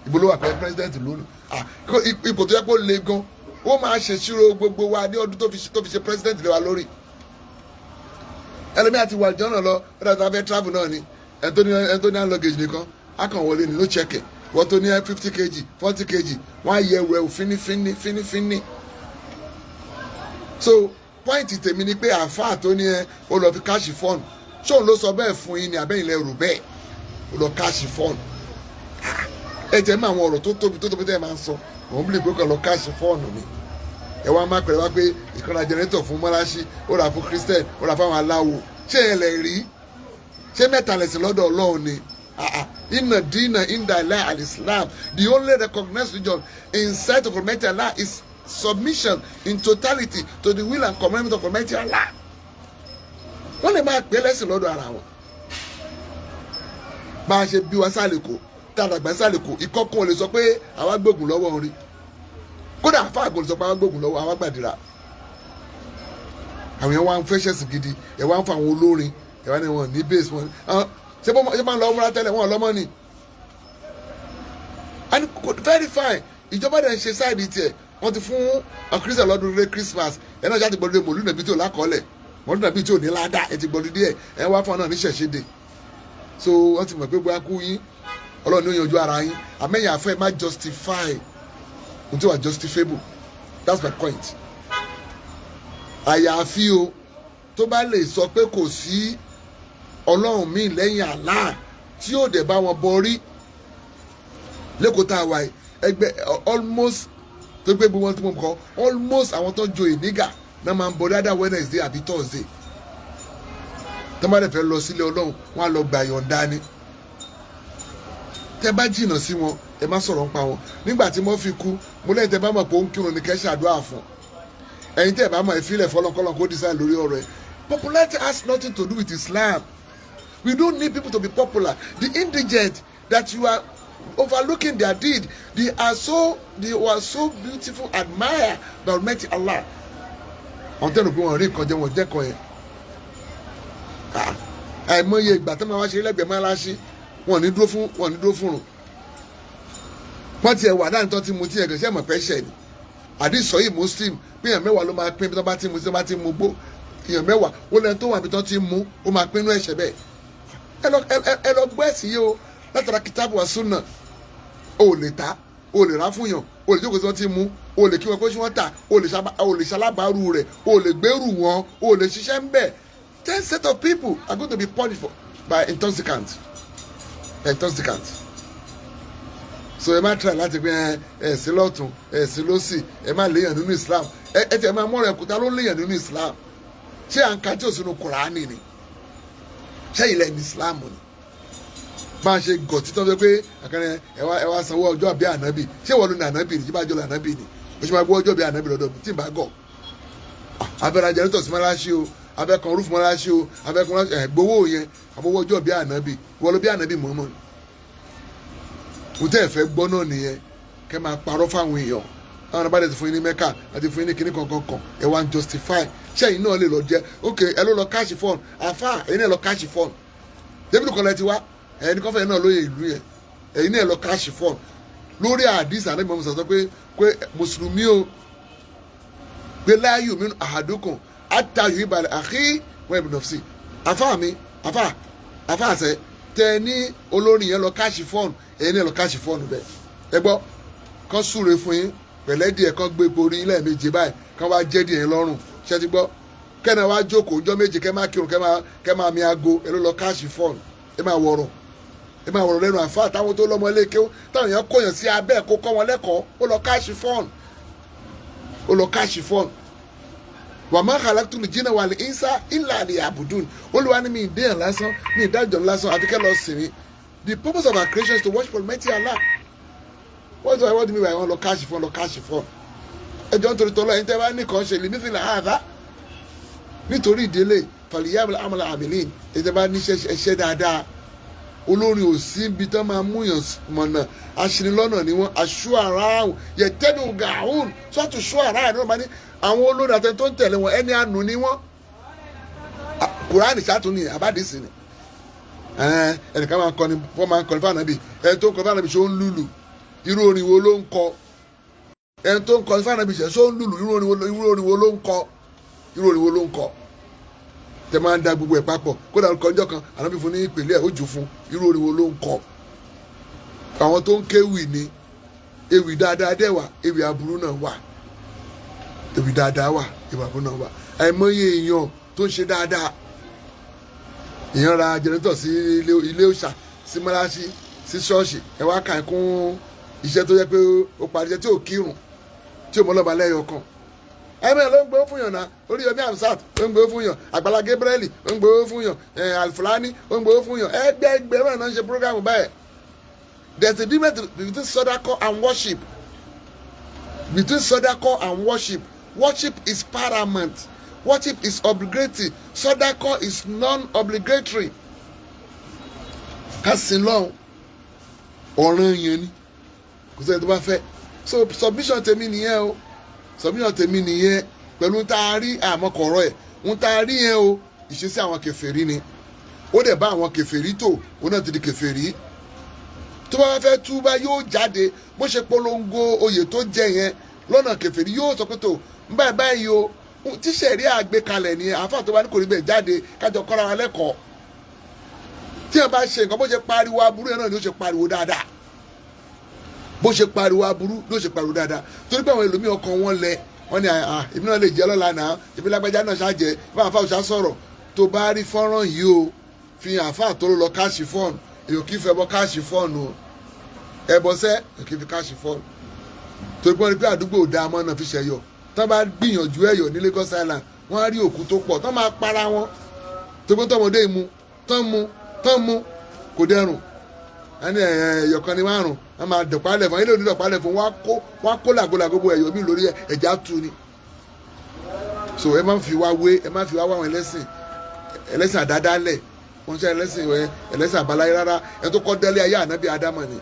Ibo ló wà pé president lónìí? Ah, ipò tó yẹ kó le gan. Ó máa ṣèṣirò gbogbo wa ní ọdún tó fi ṣe president lé wa lórí. Ẹlòmíà ti wà jẹun náà lọ, ó dàgbà fẹ́ travel náà ni. Ẹni tó ní hand luggage nìkan, á kàn wọlé ni, ló check ẹ̀. Wọ́n tó ní 50 kg, 40 kg, wọ́n á yẹ ẹrù ẹ̀ fínífíní fínífíní. So point tèmi ni pé àáfàá tó ní ẹ ó lọ fi catch fun, ṣóun ló sọ bẹ́ẹ̀ fún yín ni, àbẹ́yìn lẹ rò bẹ́ẹ̀ ó lọ catch fun? Ẹ jẹ́ mọ́ àwọn ọ̀rọ̀ tó tóbi tó tóbi tẹ́ ẹ máa ń sọ. Òun bí lè kàn lọ catch fun ni. Ẹ wá má pẹ̀lẹ́ wá pé ìkànnì generator fún mọ́láṣí, ó rà fún Christian, ó rà fáwọn aláwo. Ṣé ẹ lè rí? Ṣé mẹ́ta lẹ̀sìn lọ́dọ̀ Ọlọ́run ni? Inna dina inda Allah al-Islam. The only recognized religion in sight of Almighty Allah is submission in totality to the will and commandment of Almighty Allah. Wọ́n lè máa pè é lẹ́sìn lọ́dọ̀ ara wọn. Bá a ṣe bí wa sálẹ̀kọ̀, tá a dàgbà sálẹ̀kọ̀, ìkọ́kùn ò lè sọ pé àwa gbógun lọ́wọ́ orí. Kódà àfáà kò lè sọ pé àwa gbógun lọ́wọ́, àwa gbàdúrà. Àwọn yẹn wá ń fẹ́ ṣẹ̀sìn gidi, ẹ̀ wá ń fa àwọn olórin, ẹ̀ wá ní wọn ní base wọn. Ṣé bó ṣe máa ń lọ múra tẹ́lẹ̀ wọn lọ́mọ ni? And very fine, ìjọba dẹ̀ ń ṣe side tiẹ̀. Wọ́n ti fún Christian lọ́dún rẹ̀ Christmas, ẹ̀ náà ṣáà ti gbọ́dọ̀ mọ̀lú nàbí tí ò lákọọ́lẹ̀, mọ̀lú nàbí tí ò ní ládà, ẹ̀ ti gbọ́dọ̀ díẹ̀, ẹ̀ wá fún ọ náà ní ṣẹ̀ṣẹ̀dẹ̀. So wọ́n ti mọ̀ pé bóyá kú yín, Ọlọ́run ní ó yanjú ara yín. Àmẹ́yìn àfẹ́ má justify ohun tí wà justifiable. That's my point. Àyàfi o tó bá lè sọ pé kò sí Ọlọ́run míì lẹ́yìn Allah, tí yóò dẹ̀ bá wọn borí lẹ́kọ̀ọ́ tá a wà yìí. Ẹgbẹ́ almost tó gbé gbogbo wọn tí mo kọ, almost àwọn tó ń joyè nígà náà máa ń bọ dáadáa Wednesday àbí Thursday. Tó bá dẹ̀ fẹ́ lọ sílé Ọlọ́run, wọ́n á lọ gbà yọ̀ǹda ni. Tẹ́ bá jìnnà sí wọn, ẹ má sọ̀rọ̀ nípa wọn. Nígbà tí wọ́n fi kú, mo lẹ́yìn tẹ́ bá mọ̀ pé ó ń kírun ní kẹ́ ṣàdúrà fún. Ẹ̀yin tẹ́ bá mọ̀, ẹ fílẹ̀ fọlọ́kọ́lọ́ kó decide lórí ọ̀rọ̀ ẹ̀. Popularity has nothing to do with Islam. We don't need people to be popular. The indigent that you are overlooking their deed, they were so beautiful, admired by Almighty Allah. Àwọn tẹ́lẹ̀ pé wọ́n rí nǹkan jẹ, wọ́n jẹ́ kan yẹn. Àìmọye ìgbà tó máa wá ṣe lẹ́gbẹ̀ẹ́ máa láṣí. Wọn ní dúró fún rùn. Wọ́n tiẹ̀ wà dáhùn tó ti mu tí ẹ̀ kàn ṣe mọ̀ pẹ́ ṣẹ̀ ni. Àdìsọ yìí Muslim pé èèyàn 10 ló máa pín bí wọ́n bá ti mu, tí wọ́n bá ti mu gbó. Èèyàn 10 ó lẹ́nu tó wà bí wọ́n ti mú, ó máa pín inú ẹ̀ṣẹ̀ bẹ́ẹ̀. Ẹ lọ gbọ́ ẹ̀sìn yìí o látara kitabu wa sunna. O ò lè ta, o ò lè rà fún yàn, o ò lè jókòó tí wọ́n ti mú, o ò lè kí wọn pé ṣé wọ́n tà, o ò lè ṣalábàárù rẹ̀, o ò lè gbèrú wọn, o ò lè ṣiṣẹ́ ń bẹ̀. 10 set of people are going to be punished by intoxicant, intoxicant. So ẹ má try láti pé ẹ sí lọ́tún, ẹ sí lọ́sì, ẹ má léèyàn nínú Islam. Ẹ tẹ máa mọ́ra ẹ̀kúta ló ń léèyàn nínú Islam. Ṣé à ń ka tí ò sínú Kùránì ni? Ṣé ilẹ̀ ní Islam ni? Bá a ṣe gọ̀ títọ́ fẹ́ pé àkàrẹ ẹ wá sanwó ọjọ́ àbí ànábì. Ṣé wọ́n ló ní ànábì ni? Ṣé bá jọ lọ ànábì ni? O ṣe máa gbọ́ ọjọ́ bí ànábì lọ́dọ̀ mi tí ì bá gọ̀. Abẹ́rẹ́ generator sí mọ́láṣí o, abẹ́ kan roof mọ́láṣí o, abẹ́ kan ẹ̀ gbowó yẹn, àbówó ọjọ́ bí ànábì. Wọ́n ló bí ànábì mọ́mọ́ ni. Mo tẹ́ ẹ̀ fẹ́ gbọ́ náà nìyẹn, kẹ́ máa parọ́ fáwọn èèyàn. Àwọn abájá ti fún yín ní Mẹ́kà àti fún yín ní kinní kankan kan, ẹ wá ń justify. Ṣẹ́yìn náà lè lọ jẹ́? Ok, ẹ ló lọ cash fund. Àfà, ẹ̀yin náà lọ cash fund. David kan lẹ ti wá, ẹ̀yin kọ́fẹ́ náà lóye ìlú yẹn. Ẹ̀yin náà lọ cash fund lórí àdìs àná. Ìmọ̀ sọ pé mùsùlùmí o, pé la yu'minu ahadukum hatta yuhibba li akhihi ma yuhibbu li nafsihi. Àfà mi, àfà àṣẹ tẹ ní olórin yẹn lọ cash fund, ẹ̀yin náà lọ cash fund bẹ́ẹ̀. Ẹ gbọ́, kán súre fún yín pẹ̀lẹ́ díẹ̀, kán gbé borí yín lẹ́ẹ̀méje báyìí, kán wá jẹ́ díẹ̀ lọ́rùn. Ṣé ti gbọ́? Kẹ́nà wá jókòó ọjọ́ 7, kẹ́ máa kírun, kẹ́ máa mi aago. Ẹ ló lọ cash fund. Ẹ máa wọ̀rọ̀ lẹ́nu àfa táwọn tó lọ́mọ ilé kéwọ́, táwọn èèyàn kóyàn sí abẹ́ kó kọ́ wọn lẹ́kọ̀ọ́. Ó lọ cash fund, ó lọ cash fund. Wa ma khalaqtul jinna wal insa illa liya'budun. Olúwa ní mi ìdéyàn lásán, mi ìdájọ́ lásán, àfi kẹ́ lọ sìn mí. The purpose of our creation is to worship Almighty Allah. What do you mean by wọn lọ cash fund, lọ cash fund? Ẹjọ́, nítorí tọ́lọ́, ẹ̀yin tẹ́ bá ní kàn ṣe lè nífìlà àdá nítorí ìdílé fàlìyàmù amọ̀là àmìlín. Ẹ̀yin tẹ́ bá níṣẹ́ ẹṣẹ́ dáadáa. Olórin ò sí ibi tán máa mú yàn mọ̀nà, aṣinilọ́nà ni wọ́n. Aṣọ ara yẹ tẹ́lu gàún sọ́ọ̀tù ṣọ́ ara ẹ̀ náà máa ní àwọn olórin àtẹni tó ń tẹ̀lé wọn, ẹni àánú ni wọ́n. Kùránì ṣàtúnì àbádìsí ni. Ẹnìkan máa ń kọrin, wọ́n máa ń kọrin fún ànábì. Ẹni tó ń kọrin fún ànábì, ṣó ń lùlù? Irú orin wo ló ń kọ? Ẹni tó ń kọrin fún ànábì, ṣó ń lùlù? Irú orin wo ló ń kọ? Irú orin wo ló ń kọ tẹ máa ń da gbogbo ẹ̀ papọ̀? Kódà kọjọ́ kan ànábì fún ní ìpìlẹ̀ ó jù fún. Irú orin wo ló ń kọ? Àwọn tó ń kéwì ni. Ewì dáadáa dẹ̀ wà, ewì aburú náà wà. Ewì dáadáa wà, ewì aburú náà wà. Àìmọye èèyàn tó ń ṣe dáadáa. Èèyàn ra generator sí ilé òòṣà, sí mọ́láṣí, sí ṣọ́ọ̀ṣì. Ẹ wá kà kún iṣẹ́ tó yẹ pé ó parí iṣẹ́ tí ò kírun, tí ò mọ́lọ́ba lẹ́yọ kan. Ẹ̀mẹ́ ló ń gbé fún yàn náà. Oríyọmí Hamzat ó ń gbé fún yàn, Àgbàlá Gabriel ó ń gbé fún yàn, Alfulani ó ń gbé fún yàn. Ẹgbẹ́ ẹgbẹ́ náà ń ṣe program báyìí. There is a difference between sodako and worship, between sodako and worship. Worship is paramount, worship is obligatory, sodako is non-obligatory. Ká sin lọ́hùn, ọ̀ràn yẹn ni, kò sẹ́ni tó bá fẹ́. So submission tèmi nìyẹn o, submission tèmi nìyẹn pẹ̀lú tá a rí àmọ́kọ̀rọ̀ ẹ̀ ń tá a rí yẹn o. Ìṣesí àwọn kèfèrí ni, ó dẹ̀ bá àwọn kèfèrí tó, ó náà ti di kèfèrí. Tó bá fẹ́ túbá, yóò jáde. Bó ṣe polongo oyè tó jẹ yẹn lọ́nà kèfèrí, yóò sọ pé tó ń báyìí báyìí o, tíṣẹ̀rí àgbékalẹ̀ ni. Àáfà tó bá ní kò rí bẹ́ẹ̀, jáde kájọ kọ́ra wa lẹ́kọ̀ọ́. Tí wọn bá ṣe nǹkan, bó ṣe pariwo aburú yẹn náà ni ó ṣe pariwo dáadáa. Bó ṣe pariwo aburú ló ṣe pariwo dáadáa, torí pé àwọn ẹlòmíì, ọkàn wọn lẹ. Wọn ní èmi náà lè jẹ́ lọ́la náà, èmi lágbájá náà ṣáàjẹ́ bá àfa òṣà sọ̀rọ̀. Tó bá rí fọ́nrán yìí o, fi hàn àfa tó lọ cash fund. Èyàn kì í fẹ́ bọ́ cash fund o. Ẹbọ sẹ́, èyàn kì í fi cash fund, torí pé wọ́n rí pé àdúgbò ò dáa mọ́ náà fi ṣẹ̀yọ. Tán bá gbìyànjú ẹ̀yọ̀ ní Lagos Island, wọ́n á rí òkú tó pọ̀ tán máa para wọn, torí pé tọmọdé mu tán, mu tán, mu kò dẹrùn. Ẹni ẹ̀yọ̀ kan ní márùn, wọ́n máa dọ̀pálẹ̀ fún ilé onídọ̀pálẹ̀ fún wọn, á kó làgólàgó bo ẹ̀yọ̀ mi lórí ẹ̀já tu ni. So ẹ má fi wá wé, ẹ má fi wá wá àwọn ẹlẹ́sìn àdádálẹ̀. Wọ́n ṣe ẹlẹ́sìn àbáláyé rárá. Ẹ tó kọ́ délé ayé, ànábì ádámà ni.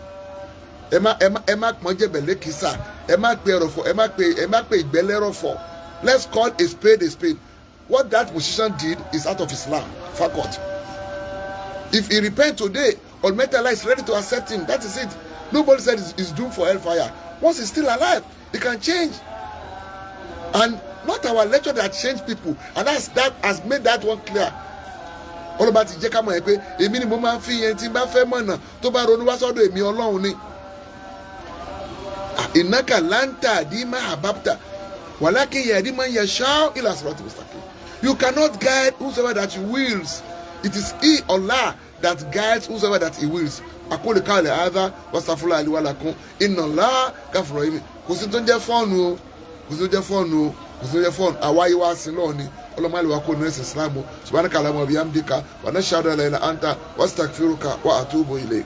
Ẹ má pọ́n jẹ̀bẹ̀ lẹ́kìsà, ẹ má pe ẹrọ̀fọ̀, ẹ má pe ìgbẹ́ lẹ́rọ̀fọ̀. Let's call a spade a spade. What that musician did is out of Islam faculty. If he repent today, Almighty Allah is ready to accept him. That is it. Nobody said he's doomed for hellfire. Once he's still alive, he can change. And not our lecture that change people, and that has made that one clear. Ọlọ́ba ti jẹ́ ká mọ̀ ẹ́ pé èmi ni mo máa ń fi yẹn tí n bá fẹ́ mọ̀nà tó bá ronú wá sọ́dọ̀ èmi Ọlọ́run ni. إنك لا تهدي من أحببت ولكن يهدي من يشاء إلى صراط مستقيم. You cannot guide whosoever that you wills. It is he, Allah, that guides whosoever that he wills. أقول قولي هذا وأستغفر الله لي ولكم إن الله غفور رحيم. Kò sí tó ń jẹ́ fọ́ọ̀nù o, kò sí tó ń jẹ́ fọ́ọ̀nù o, kò sí tó ń jẹ́ fọ́ọ̀nù. Àwa yìí wá sí lọ́ọ̀ ni ọlọ́mọ àlè wa kò ní ẹ̀sìn Islam o. سبحانك اللهم وبحمدك ونشهد أن لا إله إلا أنت ونستغفرك ونتوب إليك.